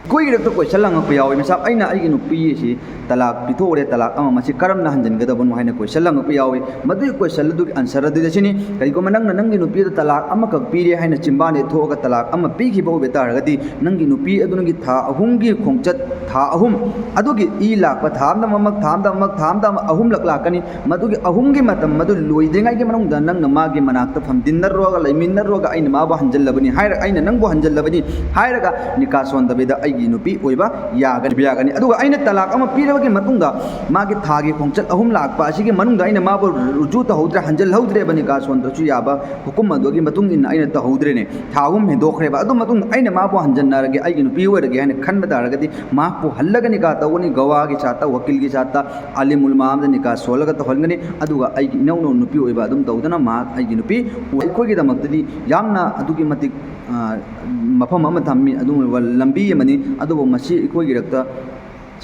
ꯑꯩꯈꯣꯏꯒꯤ ꯏꯔꯛꯇ ꯀꯣꯏꯁꯟ ꯍꯪꯉꯛꯄ ꯌꯥꯎꯋꯤ, "ꯃꯦꯁꯥꯞ, ꯑꯩꯅ ꯑꯩꯒꯤ ꯅꯨꯄꯤ ꯑꯁꯤ ꯇꯂꯥꯛ ꯄꯤꯊꯣꯛꯎꯔꯦ, ꯇꯂꯥꯛ ꯑꯃ, ꯃꯁꯤ ꯀꯔꯝꯅ ꯍꯟꯖꯤꯟꯒꯗꯕꯅꯣ?" ꯍꯥꯏꯅ ꯀꯣꯏꯁꯟ ꯍꯪꯉꯛꯄ ꯌꯥꯎꯋꯤ꯫ ꯃꯗꯨꯒꯤ ꯀꯣꯏꯁꯟ ꯑꯗꯨꯒꯤ ꯑꯟꯁꯔ ꯑꯗꯨꯗꯤ ꯑꯁꯤꯅꯤ: ꯀꯔꯤꯒꯨꯝꯕ ꯅꯪꯅ ꯅꯪꯒꯤ ꯅꯨꯄꯤ ꯑꯗꯨ ꯇꯂꯥꯛ ꯑꯃꯈꯛ ꯄꯤꯔꯦ ꯍꯥꯏꯅ ꯆꯤꯝꯕꯥꯟꯗ ꯊꯣꯛꯑꯒ ꯇꯂꯥꯛ ꯑꯃ ꯄꯤꯈꯤꯕ ꯑꯣꯏꯕ ꯇꯥꯔꯒꯗꯤ, ꯅꯪꯒꯤ ꯅꯨꯄꯤ ꯑꯗꯨ ꯅꯪꯒꯤ ꯊꯥ ꯑꯍꯨꯝꯒꯤ ꯈꯣꯡꯆꯠ, ꯊꯥ ꯑꯍꯨꯝ ꯑꯗꯨꯒꯤ ꯏ ꯂꯥꯛꯄ, ꯊꯥ ꯑꯃꯗ ꯑꯃꯃꯛ, ꯊꯥ ꯑꯃꯗ ꯑꯃꯃꯛ, ꯊꯥ ꯑꯃꯗ ꯑꯃ-, ꯑꯍꯨꯝꯂꯛ ꯂꯥꯛꯀꯅꯤ꯫ ꯃꯗꯨꯒꯤ ꯑꯍꯨꯝꯒꯤ ꯃꯇꯝ ꯃꯗꯨ ꯂꯣꯏꯗ꯭ꯔꯤꯉꯩꯒꯤ ꯃꯅꯨꯡꯗ ꯅꯪꯅ ꯃꯥꯒꯤ ꯃꯅꯥꯛꯇ ꯐꯝꯗꯤꯟꯅꯔꯨꯔꯒ, ꯂꯩꯃꯤꯟꯅꯔꯨꯔꯒ, "ꯑꯩꯅ ꯃꯥꯕꯨ ꯍꯟꯖꯜꯂꯕꯅꯤ" ꯍꯥꯏꯔ-, "ꯑꯩꯅ ꯅꯪꯕꯨ ꯍꯟꯖꯜꯂꯕꯅꯤ" ꯍꯥꯏꯔꯒ ꯅꯤꯀꯥ ꯁꯣꯟꯗꯕꯤꯗ ꯑꯩꯒꯤ ꯅꯨꯄꯤ ꯑꯣꯏꯕ ꯌꯥꯒꯅꯤ, ꯌꯥꯒꯅꯤ꯫ ꯑꯗꯨꯒ ꯑꯩꯅ ꯇꯂꯥꯛ ꯑꯃ ꯄꯤꯔꯕꯒꯤ ꯃꯇꯨꯡꯗ ꯃꯥꯒꯤ ꯊꯥꯒꯤ ꯈꯣꯡꯆꯠ ꯑꯍꯨꯝ ꯂꯥꯛꯄ ꯑꯁꯤꯒꯤ ꯃꯅꯨꯡꯗ ꯑꯩꯅ ꯃꯥꯕꯨ ꯔꯨꯖꯨ ꯇꯧꯍꯧꯗ꯭ꯔꯦ, ꯍꯟꯖꯜꯍꯧꯗ꯭ꯔꯦꯕ, ꯅꯤꯀꯥ ꯁꯣꯟꯗ꯭ꯔꯁꯨ ꯌꯥꯕ ꯍꯨꯀꯨꯝ ꯑꯗꯨꯒꯤ ꯃꯇꯨꯡ ꯏꯟꯅ ꯑꯩꯅ ꯇꯧꯍꯧꯗ꯭ꯔꯦꯅꯦ꯫ ꯊꯥ ꯑꯍꯨꯝ ꯍꯦꯟꯗꯣꯛꯈ꯭ꯔꯦꯕ꯫ ꯑꯗꯨ ꯃꯇꯨꯡꯗ ꯑꯩꯅ ꯃꯥꯕꯨ ꯍꯟꯖꯟꯅꯔꯒꯦ, ꯑꯩꯒꯤ ꯅꯨꯄꯤ ꯑꯣꯏꯔꯒꯦ ꯍꯥꯏꯅ ꯈꯟꯕ ꯇꯥꯔꯒꯗꯤ ꯃꯍꯥꯛꯄꯨ ꯍꯜꯂꯒ ꯅꯤꯀꯥ ꯇꯧꯒꯅꯤ꯫ ꯒꯋꯥꯒꯤ ꯁꯥꯠꯇ, ꯋꯀꯤꯜꯒꯤ ꯁꯥꯠꯇ, ꯑꯥꯂꯤꯝ ꯎꯂꯃꯥ ꯑꯃꯗ ꯅꯤꯀꯥ ꯁꯣꯜꯂꯒ ꯇꯧꯍꯟꯒꯅꯤ꯫ ꯑꯗꯨꯒ ꯑꯩꯒꯤ ꯏꯅꯧꯅꯧ ꯅꯨꯄꯤ ꯑꯣꯏꯕ ꯑꯗꯨꯝ ꯇꯧꯗꯅ ꯃꯍꯥꯛ ꯑꯩꯒꯤ ꯅꯨꯄꯤ ꯑꯣꯏ-, ꯑꯩꯈꯣꯏꯒꯤꯗꯃꯛꯇꯗꯤ ꯌꯥꯝꯅ ꯑꯗꯨꯛꯀꯤ ꯃꯇꯤꯛ, ꯑ, ꯃꯐꯝ ꯑꯃ ꯊꯝꯃꯤ, ꯑꯗꯨꯒꯨꯝꯂꯕ ꯂꯝꯕꯤ ꯑꯃꯅꯤ꯫ ꯑꯗꯨꯕꯨ ꯃꯁꯤ ꯑꯩꯈꯣꯏꯒꯤ ꯏꯔꯛꯇ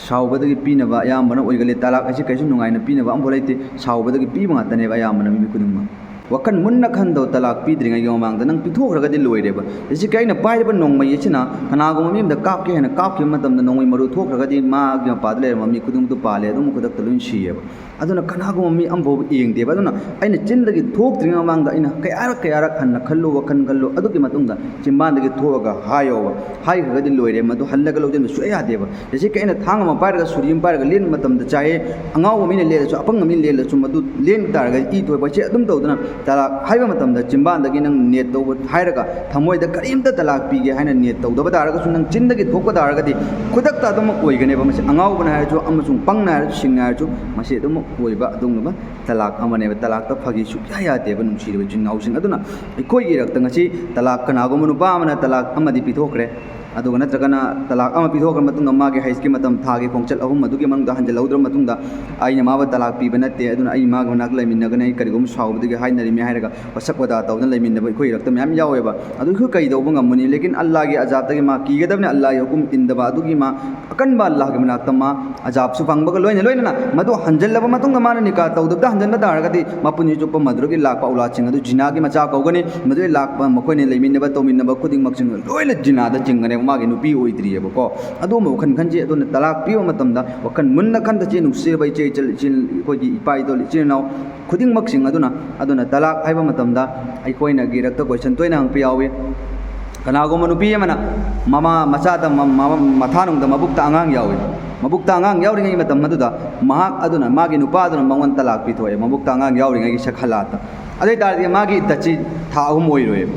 ꯁꯥꯎꯕꯗꯒꯤ ꯄꯤꯅꯕ ꯑꯌꯥꯝꯕꯅ ꯑꯣꯏꯒꯜꯂꯤ꯫ ꯇꯂꯥꯛ ꯑꯁꯤ ꯀꯩꯁꯨ ꯅꯨꯡꯉꯥꯏꯅ ꯄꯤꯅꯕ ꯑꯃꯐꯥꯎ ꯂꯩꯇꯦ꯫ ꯁꯥꯎꯕꯗꯒꯤ ꯄꯤꯕ ꯉꯥꯛꯇꯅꯦꯕ ꯑꯌꯥꯝꯕꯅ ꯃꯤ ꯈꯨꯗꯤꯡꯃꯛ꯫ ꯋꯥꯈꯜ ꯃꯨꯟꯅ ꯈꯟꯗꯧ, ꯇꯂꯥꯛ ꯄꯤꯗ꯭ꯔꯤꯉꯩꯒꯤ ꯃꯃꯥꯡꯗ ꯅꯪ ꯄꯤꯊꯣꯛꯈ꯭ꯔꯒꯗꯤ ꯂꯣꯏꯔꯦꯕ꯫ ꯍꯧꯖꯤꯛꯀꯤ ꯑꯩꯅ ꯄꯥꯏꯔꯤꯕ ꯅꯣꯡꯃꯩ ꯑꯁꯤꯅ ꯀꯅꯥꯒꯨꯝꯕ ꯃꯤ ꯑꯃꯗ ꯀꯥꯞꯀꯦ ꯍꯥꯏꯅ ꯀꯥꯞꯈꯤꯕ ꯃꯇꯝꯗ, ꯅꯣꯡꯃꯩ ꯃꯔꯨ ꯊꯣꯛꯈ꯭ꯔꯒꯗꯤ ꯃꯥꯒꯤ ꯃꯄꯥꯗ ꯂꯩꯔꯝꯕ ꯃꯤ ꯈꯨꯗꯤꯡꯃꯛꯇꯨ ꯄꯥꯜꯂꯦ, ꯑꯗꯨꯝ ꯈꯨꯗꯛꯇ ꯂꯣꯏ ꯁꯤꯌꯦꯕ꯫ ꯑꯗꯨꯅ ꯀꯅꯥꯒꯨꯝꯕ ꯃꯤ ꯑꯃꯐꯥꯎꯕ ꯌꯦꯡꯗꯦꯕ꯫ ꯑꯗꯨꯅ ꯑꯩꯅ ꯆꯤꯟꯗꯒꯤ ꯊꯣꯛꯇ꯭ꯔꯤꯉꯩ ꯃꯃꯥꯡꯗ ꯑꯩꯅ ꯀꯌꯥꯔꯛ ꯀꯌꯥꯔꯛ ꯍꯟꯅ ꯈꯜꯂꯨ, ꯋꯥꯈꯜ ꯈꯜꯂꯨ, ꯑꯗꯨꯒꯤ ꯃꯇꯨꯡꯗ ꯆꯤꯟꯕꯥꯟꯗꯒꯤ ꯊꯣꯛꯑꯒ ꯍꯥꯏꯌꯣꯕ꯫ ꯍꯥꯏꯈ꯭ꯔꯒꯗꯤ ꯂꯣꯏꯔꯦ, ꯃꯗꯨ ꯍꯜꯂꯒ ꯂꯧꯁꯤꯟꯕ ꯁꯨꯛꯌꯥ ꯌꯥꯗꯦꯕ꯫ ꯍꯧꯖꯤꯛꯀꯤ ꯑꯩꯅ ꯊꯥꯡ ꯑꯃ ꯄꯥꯏꯔꯒ, ꯁꯨꯔꯤ ꯑꯃ ꯄꯥꯏꯔꯒ ꯂꯦꯟꯕ ꯃꯇꯝꯗ ꯆꯥꯏꯌꯦ, ꯑꯉꯥꯎꯕ ꯃꯤꯅ ꯂꯦꯜꯂꯁꯨ, ꯑꯄꯪꯕ ꯃꯤꯅ ꯂꯦꯜꯂꯁꯨ, ꯃꯗꯨ ꯂꯦꯟ ꯇꯥꯔꯒꯗꯤ ꯏ ꯊꯣꯛꯄ ꯍꯥꯏꯁꯦ ꯑꯗꯨꯝ ꯇꯧꯗꯅ, ꯇꯂꯥꯛ ꯍꯥꯏꯕ ꯃꯇꯝꯗ ꯆꯤꯟꯕꯥꯟꯗꯒꯤ ꯅꯪ ꯅꯤꯌꯠ ꯇꯧꯕ ꯍꯥꯏꯔꯒ, ꯊꯃꯣꯏꯗ ꯀꯔꯤꯝꯇ ꯇꯂꯥꯛ ꯄꯤꯒꯦ ꯍꯥꯏꯅ ꯅꯤꯌꯠ ꯇꯧꯗꯕ ꯇꯥꯔꯒꯁꯨ, ꯅꯪ ꯆꯤꯟꯗꯒꯤ ꯊꯣꯛꯄ ꯇꯥꯔꯒꯗꯤ ꯈꯨꯗꯛꯇ ꯑꯗꯨꯃꯛ ꯑꯣꯏꯒꯅꯦꯕ꯫ ꯃꯁꯤ ꯑꯉꯥꯎꯕꯅ ꯍꯥꯏꯔꯁꯨ, ꯑꯃꯁꯨꯡ ꯄꯪꯅ ꯍꯥꯏꯔꯁꯨ, ꯁꯤꯡꯅ ꯍꯥꯏꯔꯁꯨ, ꯃꯁꯤ ꯑꯗꯨꯃꯛ ꯑꯣꯏꯕ ꯑꯗꯨꯒꯨꯝꯂꯕ ꯇꯂꯥꯛ ꯑꯃꯅꯦꯕ꯫ ꯇꯂꯥꯛꯇ ꯐꯥꯒꯤ ꯁꯨꯛꯌꯥ ꯌꯥꯗꯦꯕ, ꯅꯨꯡꯁꯤꯔꯕ ꯏꯆꯤꯟ ꯏꯅꯥꯎꯁꯤꯡ꯫ ꯑꯗꯨꯅ ꯑꯩꯈꯣꯏꯒꯤ ꯏꯔꯛꯇ ꯉꯁꯤ ꯇꯂꯥꯛ, ꯀꯅꯥꯒꯨꯝꯕ ꯅꯨꯄꯥ ꯑꯃꯅ ꯇꯂꯥꯛ ꯑꯃꯗꯤ ꯄꯤꯊꯣꯛꯈ꯭ꯔꯦ, ꯑꯗꯨꯒ ꯅꯠꯇ꯭ꯔꯒꯅ ꯇꯂꯥꯛ ꯑꯃ ꯄꯤꯊꯣꯛꯈ꯭ꯔ ꯃꯇꯨꯡꯗ ꯃꯥꯒꯤ ꯍꯩꯁꯀꯤ ꯃꯇꯝ, ꯊꯥꯒꯤ ꯈꯣꯡꯆꯠ ꯑꯍꯨꯝ ꯑꯗꯨꯒꯤ ꯃꯅꯨꯡꯗ ꯍꯟꯖꯤꯜꯍꯧꯗ꯭ꯔꯕ ꯃꯇꯨꯡꯗ, "ꯑꯩꯅ ꯃꯥꯕꯨ ꯇꯂꯥꯛ ꯄꯤꯕ ꯅꯠꯇꯦ, ꯑꯗꯨꯅ ꯑꯩ ꯃꯥꯒꯤ ꯃꯅꯥꯛꯇ ꯂꯩꯃꯤꯟꯅꯒꯅꯤ, ꯑꯩ ꯀꯔꯤꯒꯨꯝꯕ ꯁꯥꯎꯕꯗꯒꯤ ꯍꯥꯏꯅꯔꯤꯃꯤ" ꯍꯥꯏꯔꯒ ꯋꯥꯁꯛ ꯋꯥꯗꯥ ꯇꯧꯗꯨꯅ ꯂꯩꯃꯤꯟꯅꯕ ꯑꯩꯈꯣꯏ ꯏꯔꯛꯇ ꯃꯌꯥꯝ ꯌꯥꯎꯋꯦꯕ꯫ ꯑꯗꯨ ꯑꯩꯈꯣꯏ ꯀꯩ ꯇꯧꯕ ꯉꯝꯃꯨꯅꯤ? ꯂꯦꯀꯤꯟ ꯑꯜꯂꯥꯍꯒꯤ ꯑꯖꯥꯕꯇꯒꯤ ꯃꯥ ꯀꯤꯒꯗꯕꯅꯤ, ꯑꯜꯂꯥꯍꯒꯤ ꯍꯨꯀꯨꯝ ꯏꯟꯗꯕ ꯑꯗꯨꯒꯤ ꯃꯥ ꯑꯀꯟꯕ ꯑꯜꯂꯥꯍꯒꯤ ꯃꯅꯥꯛꯇ ꯃꯥ ꯑꯖꯥꯕꯁꯨ ꯐꯪꯕꯒ ꯂꯣꯏꯅ ꯂꯣꯏꯅꯅ, ꯃꯗꯨ ꯍꯟꯖꯤꯜꯂꯕ ꯃꯇꯨꯡꯗ ꯃꯥꯅ ꯅꯤꯀꯥ ꯇꯧꯗꯕꯗ ꯍꯟꯖꯤꯟꯕ ꯇꯥꯔꯒꯗꯤ, ꯃꯄꯨꯟꯁꯤ ꯆꯨꯞꯄ ꯃꯗꯨꯗꯒꯤ ꯂꯥꯛꯄ ꯑꯧꯂꯥꯗꯁꯤꯡ ꯑꯗꯨ ꯖꯤꯅꯥꯒꯤ ꯃꯆꯥ ꯀꯧꯒꯅꯤ꯫ ꯃꯗꯨꯗꯒꯤ ꯂꯥꯛꯄ ꯃꯈꯣꯏꯅ ꯂꯩꯃꯤꯟꯅꯕ ꯇꯧꯃꯤꯟꯅꯕ ꯈꯨꯗꯤꯡꯃꯛꯁꯤꯡ ꯂꯣꯏꯅ ꯖꯤꯅꯥꯗ ꯆꯤꯡꯒꯅꯦꯕ, ꯃꯥꯒꯤ ꯅꯨꯄꯤ ꯑꯣꯏꯗ꯭ꯔꯤꯑꯕꯀꯣ꯫ ꯑꯗꯨꯒꯨꯝꯕ ꯋꯥꯈꯜ ꯈꯟꯁꯤ꯫ ꯑꯗꯨꯅ ꯇꯂꯥꯛ ꯄꯤꯕ ꯃꯇꯝꯗ ꯋꯥꯈꯜ ꯃꯨꯟꯅ ꯈꯟꯗꯁꯤ, ꯅꯨꯡꯁꯤꯔꯕ ꯏꯆꯦ ꯏꯆꯜ, ꯏꯆꯤꯜ, ꯑꯩꯈꯣꯏꯒꯤ ꯏꯄꯥ ꯏꯗꯣꯜ, ꯏꯆꯤꯜ ꯏꯅꯥꯎ ꯈꯨꯗꯤꯡꯃꯛꯁꯤꯡ꯫ ꯑꯗꯨꯅ, ꯑꯗꯨꯅ ꯇꯂꯥꯛ ꯍꯥꯏꯕ ꯃꯇꯝꯗ ꯑꯩꯈꯣꯏꯅ ꯒꯤꯔꯛꯇ ꯀꯣꯏꯁꯟ ꯇꯣꯏꯅ ꯍꯪꯕ ꯌꯥꯎꯏ꯫ ꯀꯅꯥꯒꯨꯝꯕ ꯅꯨꯄꯤ ꯑꯃꯅ ꯃꯃꯥ, ꯃꯆꯥꯗ, ꯃ-, ꯃ-, ꯃꯊꯥꯅꯨꯡꯗ ꯃꯕꯨꯛꯇ ꯑꯉꯥꯡ ꯌꯥꯎꯏ꯫ ꯃꯕꯨꯛꯇ ꯑꯉꯥꯡ ꯌꯥꯎꯔꯤꯉꯩ ꯃꯇꯝ ꯑꯗꯨꯗ ꯃꯍꯥꯛ ꯑꯗꯨꯅ, ꯃꯥꯒꯤ ꯅꯨꯄꯥ ꯑꯗꯨꯅ ꯃꯉꯣꯟꯗ ꯇꯂꯥꯛ ꯄꯤꯊꯣꯛꯑꯦ, ꯃꯕꯨꯛꯇ ꯑꯉꯥꯡ ꯌꯥꯎꯔꯤꯉꯩꯒꯤ ꯁꯦꯈꯂꯥꯠꯇ꯫ ꯑꯗꯨ ꯑꯣꯏ ꯇꯥꯔꯗꯤ ꯃꯥꯒꯤ ꯏꯗꯠꯁꯤ ꯊꯥ ꯑꯍꯨꯝ ꯑꯣꯏꯔꯣꯏꯕ꯫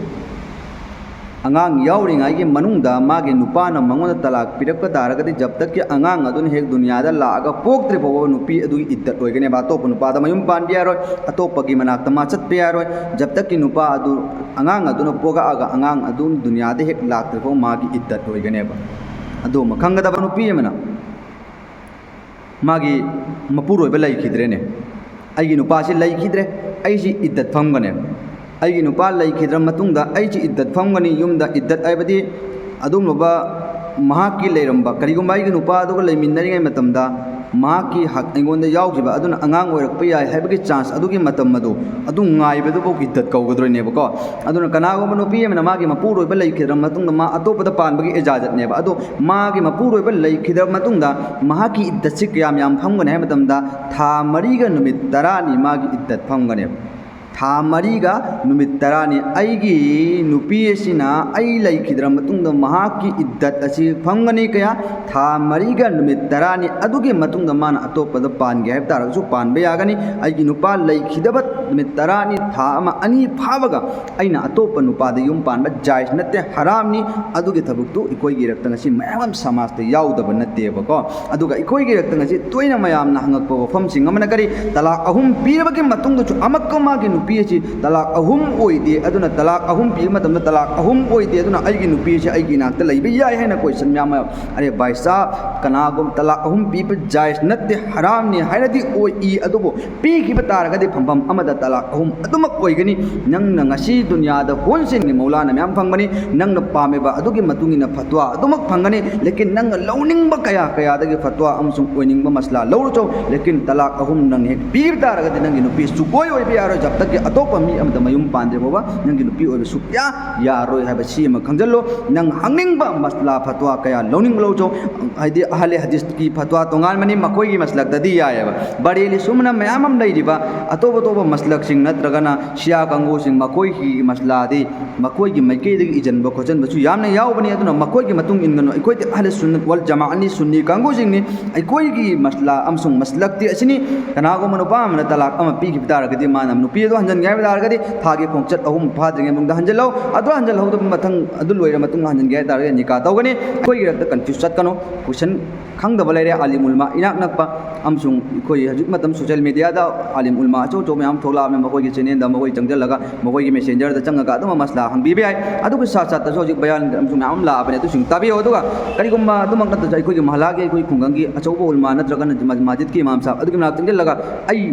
ꯑꯉꯥꯡ ꯌꯥꯎꯔꯤꯉꯩꯒꯤ ꯃꯅꯨꯡꯗ ꯃꯥꯒꯤ ꯅꯨꯄꯥꯅ ꯃꯉꯣꯟꯗ ꯇꯂꯥꯛ ꯄꯤꯔꯛꯄ ꯇꯥꯔꯒꯗꯤ, ꯖꯕ ꯇꯛꯀꯤ ꯑꯉꯥꯡ ꯑꯗꯨꯅ ꯍꯦꯛ ꯗꯨꯅꯤꯌꯥꯗ ꯂꯥꯛꯑꯒ ꯄꯣꯛꯇ꯭ꯔꯤ ꯐꯥꯎꯕ ꯅꯨꯄꯤ ꯑꯗꯨꯒꯤ ꯏꯗꯠ ꯑꯣꯏꯒꯅꯦꯕ꯫ ꯑꯇꯣꯞꯄ ꯅꯨꯄꯥꯗ ꯃꯌꯨꯝ ꯄꯥꯟꯕ ꯌꯥꯔꯣꯏ, ꯑꯇꯣꯞꯄꯒꯤ ꯃꯅꯥꯛꯇ ꯃꯥ ꯆꯠꯄ ꯌꯥꯔꯣꯏ꯫ ꯖꯕ ꯇꯛꯀꯤ ꯅꯨꯄꯥ ꯑꯗꯨ, ꯑꯉꯥꯡ ꯑꯗꯨꯅ ꯄꯣꯛꯂꯛꯑꯒ ꯑꯉꯥꯡ ꯑꯗꯨ ꯗꯨꯅꯤꯌꯥꯗ ꯍꯦꯛ ꯂꯥꯛꯇ꯭ꯔꯤ ꯐꯥꯎ ꯃꯥꯒꯤ ꯏꯗꯠ ꯑꯣꯏꯒꯅꯦꯕ꯫ ꯑꯗꯨꯃ ꯈꯪꯒꯗꯕ ꯅꯨꯄꯤ ꯑꯃꯅ ꯃꯥꯒꯤ ꯃꯄꯨꯔꯣꯏꯕ ꯂꯩꯈꯤꯗ꯭ꯔꯦꯅꯦ, "ꯑꯩꯒꯤ ꯅꯨꯄꯥꯁꯤ ꯂꯩꯈꯤꯗ꯭ꯔꯦ, ꯑꯩꯁꯤ ꯏꯗꯠ ꯐꯝꯒꯅꯦ꯫ ꯑꯩꯒꯤ ꯅꯨꯄꯥ ꯂꯩꯈꯤꯗ꯭ꯔ ꯃꯇꯨꯡꯗ ꯑꯩꯁꯤ ꯏꯗꯠ ꯐꯝꯒꯅꯤ꯫" ꯌꯨꯝꯗ ꯏꯗꯠ ꯍꯥꯏꯕꯗꯤ ꯑꯗꯨꯒꯨꯝꯂꯕ ꯃꯍꯥꯛꯀꯤ ꯂꯩꯔꯝꯕ, ꯀꯔꯤꯒꯨꯝꯕ ꯑꯩꯒꯤ ꯅꯨꯄꯥ ꯑꯗꯨꯒ ꯂꯩꯃꯤꯟꯅꯔꯤꯉꯩ ꯃꯇꯝꯗ ꯃꯍꯥꯛꯀꯤ ꯍꯛ ꯑꯩꯉꯣꯟꯗ ꯌꯥꯎꯈꯤꯕ ꯑꯗꯨꯅ ꯑꯉꯥꯡ ꯑꯣꯏꯔꯛꯄ ꯌꯥꯏ ꯍꯥꯏꯕꯒꯤ ꯆꯥꯟꯁ ꯑꯗꯨꯒꯤ ꯃꯇꯝ ꯑꯗꯨ, ꯑꯗꯨ ꯉꯥꯏꯕꯗꯨꯕꯨ ꯏꯗꯠ ꯀꯧꯒꯗꯣꯏꯅꯦꯕꯀꯣ꯫ ꯑꯗꯨꯅ ꯀꯅꯥꯒꯨꯝꯕ ꯅꯨꯄꯤ ꯑꯃꯅ ꯃꯥꯒꯤ ꯃꯄꯨꯔꯣꯏꯕ ꯂꯩꯈꯤꯗ꯭ꯔ ꯃꯇꯨꯡꯗ ꯃꯥ ꯑꯇꯣꯞꯄꯗ ꯄꯥꯟꯕꯒꯤ ꯏꯖꯥꯖꯠꯅꯦꯕ꯫ ꯑꯗꯣ ꯃꯥꯒꯤ ꯃꯄꯨꯔꯣꯏꯕ ꯂꯩꯈꯤꯗ꯭ꯔ ꯃꯇꯨꯡꯗ ꯃꯍꯥꯛꯀꯤ ꯏꯗꯠꯁꯤ ꯀꯌꯥꯝ ꯌꯥꯝ ꯐꯝꯒꯅꯤ ꯍꯥꯏꯕ ꯃꯇꯝꯗ, ꯊꯥ ꯃꯔꯤꯒ ꯅꯨꯃꯤꯠ ꯇꯔꯥꯅꯤ ꯃꯥꯒꯤ ꯏꯗꯠ ꯐꯝꯒꯅꯦꯕ꯫ ꯊꯥ ꯃꯔꯤꯒ ꯅꯨꯃꯤꯠ ꯇꯔꯥꯅꯤ꯫ ꯑꯩꯒꯤ ꯅꯨꯄꯤ ꯑꯁꯤꯅ ꯑꯩ ꯂꯩꯈꯤꯗ꯭ꯔ ꯃꯇꯨꯡꯗ ꯃꯍꯥꯛꯀꯤ ꯏꯗꯠ ꯑꯁꯤ ꯐꯝꯒꯅꯤ ꯀꯌꯥ? ꯊꯥ ꯃꯔꯤꯒ ꯅꯨꯃꯤꯠ ꯇꯔꯥꯅꯤ꯫ ꯑꯗꯨꯒꯤ ꯃꯇꯨꯡꯗ ꯃꯥꯅ ꯑꯇꯣꯞꯄꯗ ꯄꯥꯟꯒꯦ ꯍꯥꯏꯕ ꯇꯥꯔꯒꯁꯨ ꯄꯥꯟꯕ ꯌꯥꯒꯅꯤ꯫ ꯑꯩꯒꯤ ꯅꯨꯄꯥ ꯂꯩꯈꯤꯗꯕ ꯅꯨꯃꯤꯠ ꯇꯔꯥꯅꯤ, ꯊꯥ ꯑꯃ ꯑꯅꯤ ꯐꯥꯕꯒ ꯑꯩꯅ ꯑꯇꯣꯞꯄ ꯅꯨꯄꯥꯗ ꯌꯨꯝ ꯄꯥꯟꯕ ꯖꯥꯏꯖ ꯅꯠꯇꯦ, ꯍꯔꯥꯝꯅꯤ꯫ ꯑꯗꯨꯒꯤ ꯊꯕꯛꯇꯨ ꯑꯩꯈꯣꯏꯒꯤ ꯏꯔꯛꯇ ꯉꯁꯤ ꯃꯌꯥꯝ ꯑꯃ ꯁꯃꯥꯖꯇ ꯌꯥꯎꯗꯕ ꯅꯠꯇꯦꯕꯀꯣ꯫ ꯑꯗꯨꯒ ꯑꯩꯈꯣꯏꯒꯤ ꯏꯔꯛꯇ ꯉꯁꯤ ꯇꯣꯏꯅ ꯃꯌꯥꯝꯅ ꯍꯪꯉꯛꯄ ꯋꯥꯐꯝꯁꯤꯡ ꯑꯃꯅ ꯀꯔꯤ? ꯇꯂꯥꯛ ꯑꯍꯨꯝ ꯄꯤꯔꯕꯒꯤ ꯃꯇꯨꯡꯗꯁꯨ ꯑꯃꯛꯀ ꯃꯥꯒꯤ ꯅꯨꯄꯤ ꯑꯁꯤ ꯇꯂꯥꯛ ꯑꯍꯨꯝ ꯑꯣꯏꯗꯦ, ꯑꯗꯨꯅ ꯇꯂꯥꯛ ꯑꯍꯨꯝ ꯄꯤꯕ ꯃꯇꯝꯗ ꯇꯂꯥꯛ ꯑꯍꯨꯝ ꯑꯣꯏꯗꯦ, ꯑꯗꯨꯅ ꯑꯩꯒꯤ ꯅꯨꯄꯤ ꯑꯁꯤ ꯑꯩꯒꯤ ꯏꯅꯥꯛꯇ ꯂꯩꯕ ꯌꯥꯏ ꯍꯥꯏꯅ ꯀꯣꯏꯁꯟ ꯃꯌꯥꯝ ꯑꯃ꯫ ꯑꯔꯦ ꯚꯥꯏ ꯁꯥꯍꯕ, ꯀꯅꯥꯒꯨꯝ ꯇꯂꯥꯛ ꯑꯍꯨꯝ ꯄꯤꯕ ꯖꯥꯏꯖ ꯅꯠꯇꯦ, ꯍꯔꯥꯝꯅꯤ ꯍꯥꯏꯅꯗꯤ ꯑꯣꯏ, ꯑꯗꯨꯕꯨ ꯄꯤꯈꯤꯕ ꯇꯥꯔꯒꯗꯤ ꯐꯝꯐꯝ ꯑꯃꯗ ꯇꯂꯥꯛ ꯑꯍꯨꯝ ꯑꯗꯨꯃꯛ ꯑꯣꯏꯒꯅꯤ꯫ ꯅꯪꯅ ꯉꯁꯤ ꯗꯨꯅꯤꯌꯥꯗ ꯍꯣꯟꯁꯤꯟꯒꯤ ꯃꯧꯂꯥꯅ ꯃꯌꯥꯝ ꯐꯪꯕꯅꯤ꯫ ꯅꯪꯅ ꯄꯥꯝꯃꯤꯕ ꯑꯗꯨꯒꯤ ꯃꯇꯨꯡ ꯏꯟꯅ ꯐꯠꯋꯥ ꯑꯗꯨꯃꯛ ꯐꯪꯒꯅꯤ꯫ ꯂꯦꯀꯤꯟ ꯅꯪꯅ ꯂꯧꯅꯤꯡꯕ ꯀꯌꯥ ꯀꯌꯥꯗꯒꯤ ꯐꯠꯋꯥ ꯑꯃꯁꯨꯡ ꯑꯣꯏꯅꯤꯡꯕ ꯃꯁꯂꯥ ꯂꯧꯔꯨꯆꯣ꯫ ꯂꯦꯀꯤꯟ ꯇꯂꯥꯛ ꯑꯍꯨꯝ ꯅꯪ ꯍꯦꯛ ꯄꯤꯕ ꯇꯥꯔꯒꯗꯤ ꯅꯪꯒꯤ ꯅꯨꯄꯤ ꯁꯨꯛꯑꯣꯏ ꯑꯣꯏꯕ ꯌꯥꯔꯣꯏ꯫ ꯖꯕꯇꯛꯀꯤ ꯑꯇꯣꯞꯄ ꯃꯤ ꯑꯃꯗ ꯃꯌꯨꯝ ꯄꯥꯟꯗ꯭ꯔꯤ ꯐꯥꯎꯕ ꯅꯪꯒꯤ ꯅꯨꯄꯤ ꯑꯣꯏꯕ ꯁꯨꯛꯌꯥ ꯌꯥꯔꯣꯏ ꯍꯥꯏꯕ ꯁꯤ ꯑꯃ ꯈꯪꯖꯜꯂꯣ꯫ ꯅꯪ ꯍꯪꯅꯤꯡꯕ ꯃꯁꯂꯥ ꯐꯠꯋꯥ ꯀꯌꯥ ꯂꯧꯅꯤꯡꯕ ꯂꯧꯔꯨꯆꯣ꯫ ꯍꯥꯏꯗꯤ ꯑꯍꯂꯦ ꯍꯗꯤꯁꯀꯤ ꯐꯠꯋꯥ ꯇꯣꯉꯥꯟꯕꯅꯤ, ꯃꯈꯣꯏꯒꯤ ꯃꯁꯂꯛꯇꯗꯤ ꯌꯥꯏꯑꯕ꯫ ꯕꯔꯦꯂꯤ ꯁꯨꯝꯅ ꯃꯌꯥꯝ ꯑꯃ ꯂꯩꯔꯤꯕ ꯑꯇꯣꯞ ꯑꯇꯣꯞꯄ ꯃꯁꯂꯛꯁꯤꯡ ꯅꯠꯇ꯭ꯔꯒꯅ ꯁꯤꯌꯥ ꯀꯥꯡꯕꯨꯁꯤꯡ, ꯃꯈꯣꯏꯒꯤ ꯃꯁꯂꯥꯗꯤ ꯃꯈꯣꯏꯒꯤ ꯃꯥꯏꯀꯩꯗꯒꯤ ꯏꯖꯟꯕ ꯈꯣꯠꯆꯟꯕꯁꯨ ꯌꯥꯝꯅ ꯌꯥꯎꯕꯅꯤ꯫ ꯑꯗꯨꯅ ꯃꯈꯣꯏꯒꯤ ꯃꯇꯨꯡ ꯏꯟꯒꯅꯨ꯫ ꯑꯩꯈꯣꯏꯗꯤ ꯑꯍꯂꯦ ꯁꯨꯟꯅꯠ ꯋꯜ ꯖꯃꯥꯑꯠꯅꯤ, ꯁꯨꯟꯅꯤ ꯀꯥꯡꯕꯨꯁꯤꯡꯅꯤ꯫ ꯑꯩꯈꯣꯏꯒꯤ ꯃꯁꯂꯥ ꯑꯃꯁꯨꯡ ꯃꯁꯂꯛꯇꯤ ꯑꯁꯤꯅꯤ꯫ ꯀꯅꯥꯒꯨꯝꯕ ꯅꯨꯄꯥ ꯑꯃꯅ ꯇꯂꯥꯛ ꯑꯃ ꯄꯤꯈꯤꯕ ꯇꯥꯔꯒꯗꯤ ꯃꯥꯅ ꯅꯨꯄꯤ ꯑꯗꯨ ꯍꯟꯖꯟꯒꯦ ꯍꯥꯏꯕ ꯇꯥꯔꯒꯗꯤ ꯊꯥꯒꯤ ꯈꯣꯡꯆꯠ ꯑꯍꯨꯝ ꯐꯥꯗ꯭ꯔꯤꯉꯩ ꯃꯅꯨꯡꯗ ꯍꯟꯖꯜꯂꯧ꯫ ꯑꯗꯨ ꯍꯟꯖꯜꯍꯧꯗꯕ ꯃꯊꯪ ꯑꯗꯨ ꯂꯣꯏꯔ ꯃꯇꯨꯡꯗ ꯍꯟꯖꯟꯒꯦ ꯍꯥꯏ ꯇꯥꯔꯒꯗꯤ ꯅꯤꯀꯥ ꯇꯧꯒꯅꯤ꯫ ꯑꯩꯈꯣꯏꯒꯤ ꯏꯔꯛꯇ ꯀꯟꯐ꯭ꯌꯨꯁ ꯆꯠꯀꯅꯨ꯫ ꯀꯣꯏꯁꯟ ꯈꯪꯗꯕ ꯂꯩꯔꯦ, ꯑꯥꯂꯤꯝ ꯎꯂꯃꯥ ꯏꯅꯥꯛ ꯅꯛꯄ ꯑꯃꯁꯨꯡ ꯑꯩꯈꯣꯏ ꯍꯧꯖꯤꯛ ꯃꯇꯝ ꯁꯣꯁꯤꯌꯦꯜ ꯃꯦꯗꯤꯌꯥꯗ ꯑꯥꯂꯤꯝ ꯎꯂꯃꯥ ꯑꯆꯧ ꯑꯆꯧꯕ ꯃꯌꯥꯝ ꯊꯣꯛꯂꯛꯑꯕꯅꯤꯅ ꯃꯈꯣꯏꯒꯤ ꯆꯦꯅꯦꯜꯗ ꯃꯈꯣꯏ ꯆꯪꯁꯤꯜꯂꯒ ꯃꯈꯣꯏꯒꯤ ꯃꯦꯁꯦꯟꯖꯔꯗ ꯆꯪꯉꯒ ꯑꯗꯨꯝ ꯃꯁꯂꯥ ꯍꯪꯕꯤꯕ ꯌꯥꯏ꯫ ꯑꯗꯨꯒꯤ ꯁꯥꯠ ꯁꯥꯠꯇꯁꯨ ꯍꯧꯖꯤꯛ ꯕꯌꯥꯟ ꯑꯃꯁꯨ ꯃꯌꯥꯝ ꯑꯃ ꯂꯥꯛꯑꯕꯅꯦ, ꯑꯗꯨꯁꯤꯡ ꯇꯥꯕꯤꯌꯣ꯫ ꯑꯗꯨꯒ ꯀꯔꯤꯒꯨꯝꯕ ꯑꯗꯨꯃꯛ ꯅꯠꯇ꯭ꯔꯁꯨ ꯑꯩꯈꯣꯏꯒꯤ ꯃꯍꯜꯂꯥꯒꯤ ꯑꯩꯈꯣꯏ ꯈꯨꯡꯒꯪꯒꯤ ꯑꯆꯧꯕ ꯎꯂꯃꯥ ꯅꯠꯇ꯭ꯔꯒꯅ ꯃꯁꯖꯤꯗꯀꯤ ꯏꯃꯥꯝ ꯁꯥꯍꯕ ꯑꯗꯨꯒꯤ ꯃꯅꯥꯛ ꯆꯪꯁꯤꯜꯂꯒ ꯑꯩ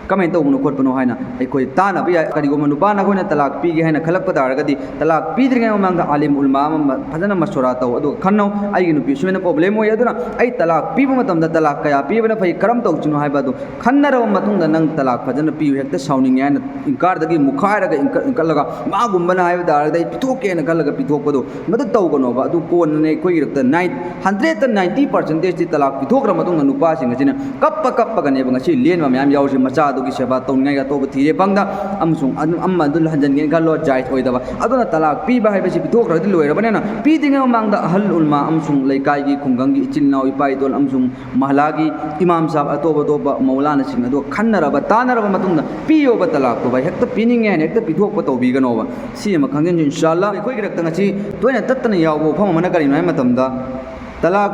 ꯀꯃꯥꯏꯅ ꯇꯧꯕꯅꯣ ꯈꯣꯠꯄꯅꯣ ꯍꯥꯏꯅ ꯑꯩꯈꯣꯏ ꯇꯥꯟꯅꯕ ꯌꯥꯏ꯫ ꯀꯔꯤꯒꯨꯝꯕ ꯅꯨꯄꯥꯅ ꯑꯩꯈꯣꯏꯅ ꯇꯂꯥꯛ ꯄꯤꯒꯦ ꯍꯥꯏꯅ ꯈꯜꯂꯛꯄ ꯇꯥꯔꯒꯗꯤ, ꯇꯂꯥꯛ ꯄꯤꯗ꯭ꯔꯤꯉꯩ ꯃꯃꯥꯡꯗ ꯑꯥꯂꯤꯝ ꯎꯂꯃꯥ ꯑꯃ ꯐꯖꯅ ꯃꯁꯣꯔꯥ ꯇꯧ, ꯑꯗꯨꯒ ꯈꯟꯅꯧ꯫ "ꯑꯩꯒꯤ ꯅꯨꯄꯤ ꯁꯨꯃꯥꯏꯅ ꯄ꯭ꯔꯣꯕ꯭ꯂꯦꯝ ꯑꯣꯏ, ꯑꯗꯨꯅ ꯑꯩ ꯇꯂꯥꯛ ꯄꯤꯕ ꯃꯇꯝꯗ ꯇꯂꯥꯛ ꯀꯌꯥ ꯄꯤꯕꯅ ꯐꯩ, ꯀꯔꯝ ꯇꯧꯁꯤꯅꯣ ꯍꯥꯏꯕ ꯑꯗꯨ ꯈꯟꯅꯔꯕ ꯃꯇꯨꯡꯗ ꯅꯪ ꯇꯂꯥꯛ ꯐꯖꯅ ꯄꯤꯌꯨ꯫ ꯍꯦꯛꯇ ꯁꯥꯎꯅꯤꯡꯉꯦ ꯍꯥꯏꯅ ꯏꯟꯀꯥꯔꯗꯒꯤ ꯃꯨꯈꯥꯏꯔꯒ ꯏꯟꯀꯠ-, ꯏꯟꯀꯠꯂꯒ, ꯃꯥꯒꯨꯝꯕꯅ ꯍꯥꯏꯕ ꯇꯥꯔꯒꯗꯤ ꯑꯩ ꯄꯤꯊꯣꯛꯀꯦꯅ ꯈꯜꯂꯒ ꯄꯤꯊꯣꯛꯄꯗꯣ ꯃꯗꯨ ꯇꯧꯒꯅꯣꯕ꯫ ꯑꯗꯨ ꯀꯣꯟꯅꯅꯦ ꯑꯩꯈꯣꯏꯒꯤ ꯔꯛꯇ ꯅꯥꯏꯟ-, ꯍꯟꯗ꯭ꯔꯦꯠꯇ ꯅꯥꯏꯟꯇꯤ ꯄꯥꯔꯁꯦꯟꯇꯦꯖꯇꯤ ꯇꯂꯥꯛ ꯄꯤꯊꯣꯛꯈ꯭ꯔ ꯃꯇꯨꯡꯗ ꯅꯨꯄꯥꯁꯤꯡ ꯑꯁꯤꯅ ꯀꯞꯄ ꯀꯞꯄꯒꯅꯦꯕ ꯉꯁꯤ ꯂꯦꯟꯕ ꯃꯌꯥꯝ ꯌꯥꯎꯔꯤꯁꯦ꯫ ꯃꯆꯥꯗꯨꯒꯤ ꯁꯦꯕꯥ ꯇꯧꯅꯤꯡꯉꯥꯏꯒ ꯑꯇꯣꯞꯄ ꯊꯤꯔꯦ ꯐꯪꯗ, ꯑꯃꯁꯨꯡ ꯑꯗꯨꯝ ꯑꯃ ꯑꯗꯨ ꯍꯟꯖꯤꯟꯒꯦꯅ ꯈꯜꯂꯣ, ꯖꯥꯏꯖ ꯑꯣꯏꯗꯕ꯫ ꯑꯗꯨꯅ ꯇꯂꯥꯛ ꯄꯤꯕ ꯍꯥꯏꯕꯁꯤ ꯄꯤꯊꯣꯛꯈ꯭ꯔꯗꯤ ꯂꯣꯏꯔꯕꯅꯤꯅ, ꯄꯤꯗ꯭ꯔꯤꯉꯩ ꯃꯃꯥꯡꯗ ꯑꯍꯜ ꯎꯂꯃꯥ ꯑꯃꯁꯨꯡ ꯂꯩꯀꯥꯏꯒꯤ, ꯈꯨꯡꯒꯪꯒꯤ ꯏꯆꯤꯜ ꯏꯅꯥꯎ, ꯏꯄꯥ ꯏꯇꯣꯜ ꯑꯃꯁꯨꯡ ꯃꯍꯜꯂꯥꯒꯤ ꯏꯃꯥꯝ ꯁꯥꯍꯕ, ꯑꯇꯣꯞ ꯑꯇꯣꯞꯄ ꯃꯧꯂꯥꯅꯥꯁꯤꯡ ꯑꯗꯨꯒ ꯈꯟꯅꯔꯕ, ꯇꯥꯟꯅꯔꯕ ꯃꯇꯨꯡꯗ ꯄꯤꯌꯣꯕ ꯇꯂꯥꯛꯇꯣ ꯚꯥꯏ꯫ ꯍꯦꯛꯇ ꯄꯤꯅꯤꯡꯉꯦ ꯍꯥꯏꯅ ꯍꯦꯛꯇ ꯄꯤꯊꯣꯛꯄ ꯇꯧꯕꯤꯒꯅꯣꯕ꯫ ꯁꯤ ꯑꯃ ꯈꯪꯖꯤꯟꯁꯤ, ꯏꯟꯁꯥ ꯑꯜꯂꯥ꯫ ꯑꯩꯈꯣꯏꯒꯤ ꯔꯛꯇ ꯉꯁꯤ ꯇꯣꯏꯅ ꯇꯠꯇꯅ ꯌꯥꯎꯕ ꯋꯥꯐꯝ ꯑꯃꯅ ꯀꯔꯤꯅꯣ ꯍꯥꯏꯕ ꯃꯇꯝꯗ, ꯇꯂꯥꯛ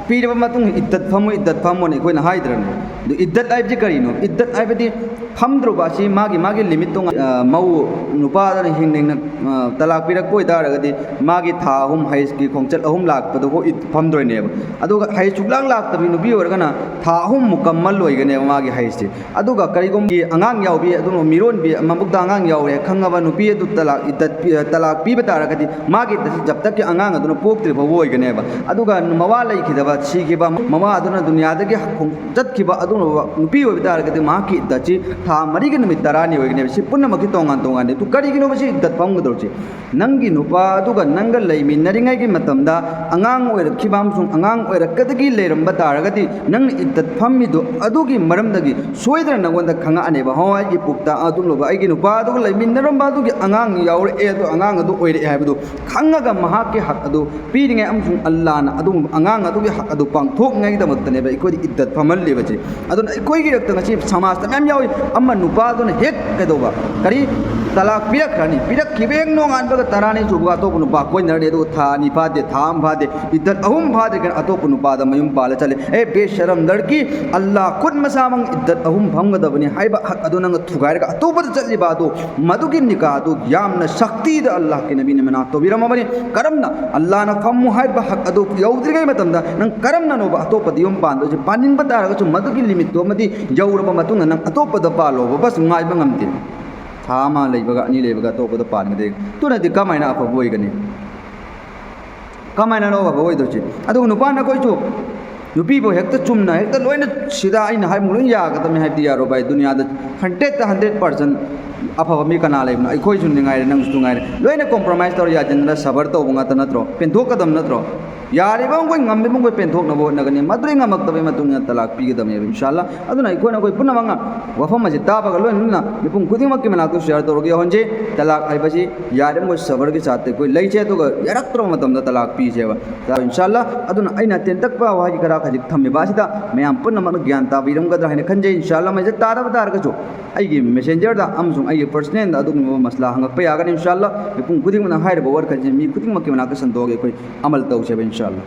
ꯄꯤꯔꯕ ꯃꯇꯨꯡ ꯏꯗꯠ ꯐꯝꯃꯨ, ꯏꯗꯠ ꯐꯝꯃꯣꯅ ꯑꯩꯈꯣꯏꯅ ꯍꯥꯏꯗ꯭ꯔꯅꯦ? ꯑꯗꯨ ꯏꯗꯠ ꯍꯥꯏꯕꯁꯤ ꯀꯔꯤꯅꯣ? ꯏꯗꯠ ꯍꯥꯏꯕꯗꯤ ꯐꯝꯗ꯭ꯔꯨꯕ ꯑꯁꯤ ꯃꯥꯒꯤ, ꯃꯥꯒꯤ ꯂꯤꯃꯤꯠꯇꯣ ꯉ-, ꯑ, ꯃꯧ ꯅꯨꯄꯥꯗꯨꯅ ꯍꯤꯡꯅ ꯍꯤꯡꯅ, ꯑ, ꯇꯂꯥꯛ ꯄꯤꯔꯛꯄ ꯑꯣꯏꯇꯥꯔꯒꯗꯤ, ꯃꯥꯒꯤ ꯊꯥ ꯑꯍꯨꯝ ꯍꯩꯁꯀꯤ ꯈꯣꯡꯆꯠ ꯑꯍꯨꯝ ꯂꯥꯛꯄꯗꯨꯐꯥꯎ ꯏꯗ ꯐꯝꯗꯣꯏꯅꯦꯕ꯫ ꯑꯗꯨꯒ ꯍꯩꯁ ꯁꯨꯛꯂꯥꯛ ꯂꯥꯛꯇꯕꯤ ꯅꯨꯄꯤ ꯑꯣꯏꯔꯒꯅ ꯊꯥ ꯑꯍꯨꯝ ꯃꯨꯀꯝꯃꯜ ꯑꯣꯏꯒꯅꯦꯕ ꯃꯥꯒꯤ ꯍꯩꯁꯁꯤ꯫ ꯑꯗꯨꯒ ꯀꯔꯤꯒꯨꯝꯕ ꯑꯉꯥꯡ ꯌꯥꯎꯕꯤ, ꯑꯗꯨꯅ ꯃꯤꯔꯣꯟꯕꯤ, ꯃꯕꯨꯛꯇ ꯑꯉꯥꯡ ꯌꯥꯎꯔꯦ ꯈꯪꯉꯕ ꯅꯨꯄꯤ ꯑꯗꯨ ꯇꯂꯥꯛ ꯏꯗꯠ ꯄꯤ-, ꯇꯂꯥꯛ ꯄꯤꯕ ꯇꯥꯔꯒꯗꯤ, ꯃꯥꯒꯤ ꯏꯗꯠꯁꯤ ꯖꯕ ꯇꯛꯀꯤ ꯑꯉꯥꯡ ꯑꯗꯨꯅ ꯄꯣꯛꯇ꯭ꯔꯤ ꯐꯥꯎꯕ ꯑꯣꯏꯒꯅꯦꯕ꯫ ꯑꯗꯨꯒ ꯃꯋꯥ ꯂꯩꯈꯤꯗꯕ, ꯁꯤꯈꯤꯕ, ꯃꯋꯥ ꯑꯗꯨꯅ ꯗꯨꯅꯤꯌꯥꯗꯒꯤ ꯍ-, ꯈꯣꯡ-, ꯆꯠꯈꯤꯕ ꯑꯗꯨꯒꯨꯝꯂꯕ ꯅꯨꯄꯤ ꯑꯣꯏꯕ ꯇꯥꯔꯒꯗꯤ, ꯃꯍꯥꯛꯀꯤ ꯏꯗꯠꯁꯤ ꯊꯥ ꯃꯔꯤꯒ ꯅꯨꯃꯤꯠ ꯇꯔꯥꯅꯤ ꯑꯣꯏꯒꯅꯦꯕ꯫ ꯁꯤ ꯄꯨꯝꯅꯃꯛꯀꯤ ꯇꯣꯉꯥꯟ ꯇꯣꯉꯥꯟꯅꯤ꯫ ꯑꯗꯨ ꯀꯔꯤꯒꯤꯅꯣꯕ ꯁꯤ ꯏꯗꯠ ꯐꯝꯒꯗꯧꯔꯤꯁꯤ? ꯅꯪꯒꯤ ꯅꯨꯄꯥ ꯑꯗꯨꯒ ꯅꯪꯒ ꯂꯩꯃꯤꯟꯅꯔꯤꯉꯩꯒꯤ ꯃꯇꯝꯗ ꯑꯉꯥꯡ ꯑꯣꯏꯔꯛꯈꯤꯕ ꯑꯃꯁꯨꯡ ꯑꯉꯥꯡ ꯑꯣꯏꯔꯛꯀꯗꯒꯤ ꯂꯩꯔꯝꯕ ꯇꯥꯔꯒꯗꯤ, ꯅꯪꯅ ꯏꯗꯠ ꯐꯝꯃꯤꯗꯣ ꯑꯗꯨꯒꯤ ꯃꯔꯝꯗꯒꯤ ꯁꯣꯏꯗꯅ ꯅꯉꯣꯟꯗ ꯈꯪꯉꯛꯑꯅꯦꯕ꯫ "ꯍꯣ, ꯑꯩꯒꯤ ꯄꯨꯛꯇ ꯑꯗꯨꯒꯨꯝꯂꯕ ꯑꯩꯒꯤ ꯅꯨꯄꯥ ꯑꯗꯨꯒ ꯂꯩꯃꯤꯟꯅꯔꯝꯕ ꯑꯗꯨꯒꯤ ꯑꯉꯥꯡ ꯌꯥꯎꯔꯛꯑꯦ, ꯑꯗꯨ ꯑꯉꯥꯡ ꯑꯗꯨ ꯑꯣꯏꯔꯛꯑꯦ" ꯍꯥꯏꯕꯗꯨ ꯈꯪꯉꯒ ꯃꯍꯥꯛꯀꯤ ꯍꯛ ꯑꯗꯨ ꯄꯤꯔꯤꯉꯩ ꯑꯃꯁꯨꯡ ꯑꯜꯂꯥꯅ ꯑꯗꯨꯒꯨꯝꯕ ꯑꯉꯥꯡ ꯑꯗꯨꯒꯤ ꯍꯛ ꯑꯗꯨ ꯄꯥꯡꯊꯣꯛꯅꯉꯥꯏꯒꯤꯗꯃꯛꯇꯅꯦꯕ ꯑꯩꯈꯣꯏꯗ ꯏꯗꯠ ꯐꯝꯍꯜꯂꯤꯕꯁꯦ꯫ ꯑꯗꯨꯅ ꯑꯩꯈꯣꯏꯒꯤ ꯔꯛꯇ ꯉꯁꯤ ꯁꯃꯥꯖꯇ ꯃꯌꯥꯝ ꯌꯥꯎꯏ, ꯑꯃ ꯅꯨꯄꯥꯗꯨꯅ ꯍꯦꯛ ꯀꯩꯗꯧꯕ, ꯀꯔꯤ, ꯇꯂꯥꯛ ꯄꯤꯔꯛꯈ꯭ꯔꯅꯤ꯫ ꯄꯤꯔꯛꯈꯤꯕ ꯍꯦꯛ ꯅꯣꯡꯉꯥꯟꯕꯒ ꯇꯔꯥꯅꯤ ꯁꯨꯕꯒ ꯑꯇꯣꯞꯄ ꯅꯨꯄꯥ ꯀꯣꯏꯅꯔꯅꯤ꯫ ꯑꯗꯨꯒ ꯊꯥ ꯑꯅꯤ ꯐꯥꯗꯦ, ꯊꯥ ꯑꯃ ꯐꯥꯗꯦ, ꯏꯗꯠ ꯑꯍꯨꯝ ꯐꯥꯗ꯭ꯔꯤꯀꯥꯟꯗ ꯑꯇꯣꯞꯄ ꯅꯨꯄꯥꯗ ꯃꯌꯨꯝ ꯄꯥꯜꯂ ꯆꯠꯂꯦ꯫ ꯑꯦ ꯕꯦꯁꯔꯝ ꯂꯔꯀꯤ, ꯑꯜꯂꯥꯍ ꯈꯨꯠ ꯃꯁꯥꯃꯛ ꯏꯗꯠ ꯑꯍꯨꯝ ꯐꯝꯒꯗꯕꯅꯤ ꯍꯥꯏꯕ ꯍꯛ ꯑꯗꯨ ꯅꯪꯅ ꯊꯨꯒꯥꯏꯔꯒ ꯑꯇꯣꯞꯄꯗ ꯆꯠꯂꯤꯕ ꯑꯗꯨ, ꯃꯗꯨꯒꯤ ꯅꯤꯀꯥ ꯑꯗꯨ ꯌꯥꯝꯅ ꯁꯛꯇꯤꯗ ꯑꯜꯂꯥꯍꯀꯤ ꯅꯕꯤꯅ ꯃꯅꯥ ꯇꯧꯕꯤꯔꯝꯃꯕꯅꯤ꯫ ꯀꯔꯝꯅ ꯑꯜꯂꯥꯍꯅ ꯐꯝꯃꯨ ꯍꯥꯏꯕ ꯍꯛ ꯑꯗꯨ ꯌꯧꯗ꯭ꯔꯤꯉꯩ ꯃꯇꯝꯗ ꯅꯪ ꯀꯔꯝꯅꯅꯣꯕ ꯑꯇꯣꯞꯄꯗ ꯌꯨꯝ ꯄꯥꯟꯗꯣꯏꯁꯦ? ꯄꯥꯅꯤꯡꯕ ꯇꯥꯔꯒꯁꯨ ꯃꯗꯨꯒꯤ ꯂꯤꯃꯤꯠꯇꯨ ꯑꯃꯗꯤ ꯌꯧꯔꯕ ꯃꯇꯨꯡꯗ ꯅꯪ ꯑꯇꯣꯞꯄꯗ ꯄꯥꯜꯂꯣꯕ꯫ ꯕꯁ ꯉꯥꯏꯕ ꯉꯝꯗꯦ꯫ ꯊꯥ ꯑꯃ ꯂꯩꯕꯒ ꯑꯅꯤ ꯂꯩꯕꯒ ꯑꯇꯣꯞꯄꯗ ꯄꯥꯟꯒꯗꯦ꯫ ꯑꯗꯨꯅꯗꯤ ꯀꯃꯥꯏꯅ ꯑꯐꯕ ꯑꯣꯏꯒꯅꯤ? ꯀꯃꯥꯏꯅꯅꯣ ꯑꯐꯕ ꯑꯣꯏꯗꯣꯏꯁꯦ? ꯑꯗꯨꯒ ꯅꯨꯄꯥꯅ ꯑꯩꯈꯣꯏꯁꯨ ꯅꯨꯄꯤꯕꯨ ꯍꯦꯛꯇ ꯆꯨꯝꯅ ꯍꯦꯛꯇ ꯂꯣꯏꯅ ꯁꯤꯗ ꯑꯩꯅ ꯍꯥꯏꯕ ꯂꯣꯏ ꯌꯥꯒꯗꯕꯅꯤ ꯍꯥꯏꯕꯗꯤ ꯌꯥꯔꯣꯏ ꯚꯥꯏ꯫ ꯗꯨꯅꯤꯌꯥꯗ ꯍꯟꯗ꯭ꯔꯦꯠꯇ ꯍꯟꯗ꯭ꯔꯦꯠ ꯄꯥꯔꯁꯦꯟ ꯑꯐꯕ ꯃꯤ ꯀꯅꯥ ꯂꯩꯕꯅꯣ? ꯑꯩꯈꯣꯏꯁꯨ ꯉꯥꯏꯔꯦ, ꯅꯪꯁꯨ ꯉꯥꯏꯔꯦ, ꯂꯣꯏꯅ ꯀꯣꯝꯄ꯭ꯔꯣꯃꯥꯏꯁ ꯇꯧꯔ ꯌꯥꯁꯤꯟꯅ ꯁꯕꯔ ꯇꯧꯕ ꯉꯥꯛꯇ ꯅꯠꯇ꯭ꯔꯣ? ꯄꯦꯟꯊꯣꯛꯀꯗꯕ ꯅꯠꯇ꯭ꯔꯣ? ꯌꯥꯔꯤꯕ ꯃꯈꯩ, ꯉꯝꯃꯤꯕ ꯃꯈꯩ ꯄꯦꯟꯊꯣꯛꯅꯕ ꯍꯣꯠꯅꯒꯅꯤ꯫ ꯃꯗꯨꯗꯩ ꯉꯝꯃꯛꯇꯕꯒꯤ ꯃꯇꯨꯡ ꯏꯟꯅ ꯇꯂꯥꯛ ꯄꯤꯒꯗꯕꯅꯦꯕ, ꯏꯟꯁꯥꯜꯂꯥ꯫ ꯑꯗꯨꯅ ꯑꯩꯈꯣꯏꯅ ꯑꯩꯈꯣꯏ ꯄꯨꯝꯅꯃꯛꯅ ꯋꯥꯐꯝ ꯑꯁꯤ ꯇꯥꯕꯒ ꯂꯣꯏꯅꯅ ꯃꯤꯄꯨꯝ ꯈꯨꯗꯤꯡꯃꯛꯀꯤ ꯃꯅꯥꯛꯇ ꯁꯤꯌꯥꯔ ꯇꯧꯔꯒ ꯌꯧꯍꯟꯁꯦ꯫ ꯇꯂꯥꯛ ꯍꯥꯏꯕꯁꯤ ꯌꯥꯔꯤꯕ ꯃꯈꯩ ꯁꯕꯔꯒꯤ ꯁꯥꯠꯇ ꯑꯩꯈꯣꯏ ꯂꯩꯁꯦ, ꯑꯗꯨꯒ ꯌꯥꯔꯛꯇ꯭ꯔꯕ ꯃꯇꯝꯗ ꯇꯂꯥꯛ ꯄꯤꯁꯦꯕ, ꯏꯟꯁꯥꯜꯂꯥ꯫ ꯑꯗꯨꯅ ꯑꯩꯅ ꯇꯦꯟꯇꯛꯄ ꯋꯥꯍꯩ ꯈꯔ ꯈꯖꯤꯛ ꯊꯝꯃꯤꯕ ꯑꯁꯤꯗ ꯃꯌꯥꯝ ꯄꯨꯝꯅꯃꯛꯅ ꯒ꯭ꯌꯥꯟ ꯇꯥꯕꯤꯔꯝꯒꯗ꯭ꯔꯥ ꯍꯥꯏꯅ ꯈꯟꯖꯩ, ꯏꯟꯁꯥꯜꯂꯥ꯫ ꯃꯁꯤ ꯇꯥꯗꯕ ꯇꯥꯔꯒꯁꯨ ꯑꯩꯒꯤ ꯃꯦꯁꯦꯟꯖꯔꯗ ꯑꯃꯁꯨꯡ ꯑꯩꯒꯤ ꯄꯔꯁꯅꯦꯜꯗ ꯑꯗꯨꯒꯨꯝꯂꯕ ꯃꯁꯂꯥ ꯍꯪꯉꯛꯄ ꯌꯥꯒꯅꯤ, ꯏꯟꯁꯥꯜꯂꯥ꯫ ꯃꯤꯄꯨꯝ ꯈꯨꯗꯤꯡꯃꯛꯅ ꯍꯥꯏꯔꯤꯕ ꯋꯥꯔꯗ ꯈꯔꯁꯤ ꯃꯤ ꯈꯨꯗꯤꯡꯃꯛꯀꯤ ꯃꯅꯥꯛꯇ ꯁꯟꯗꯣꯛꯑꯒ ꯑꯩꯈꯣꯏ ꯑꯃꯜ ꯇꯧꯁꯦꯕ, ꯏꯟꯁꯥꯜꯂꯥ꯫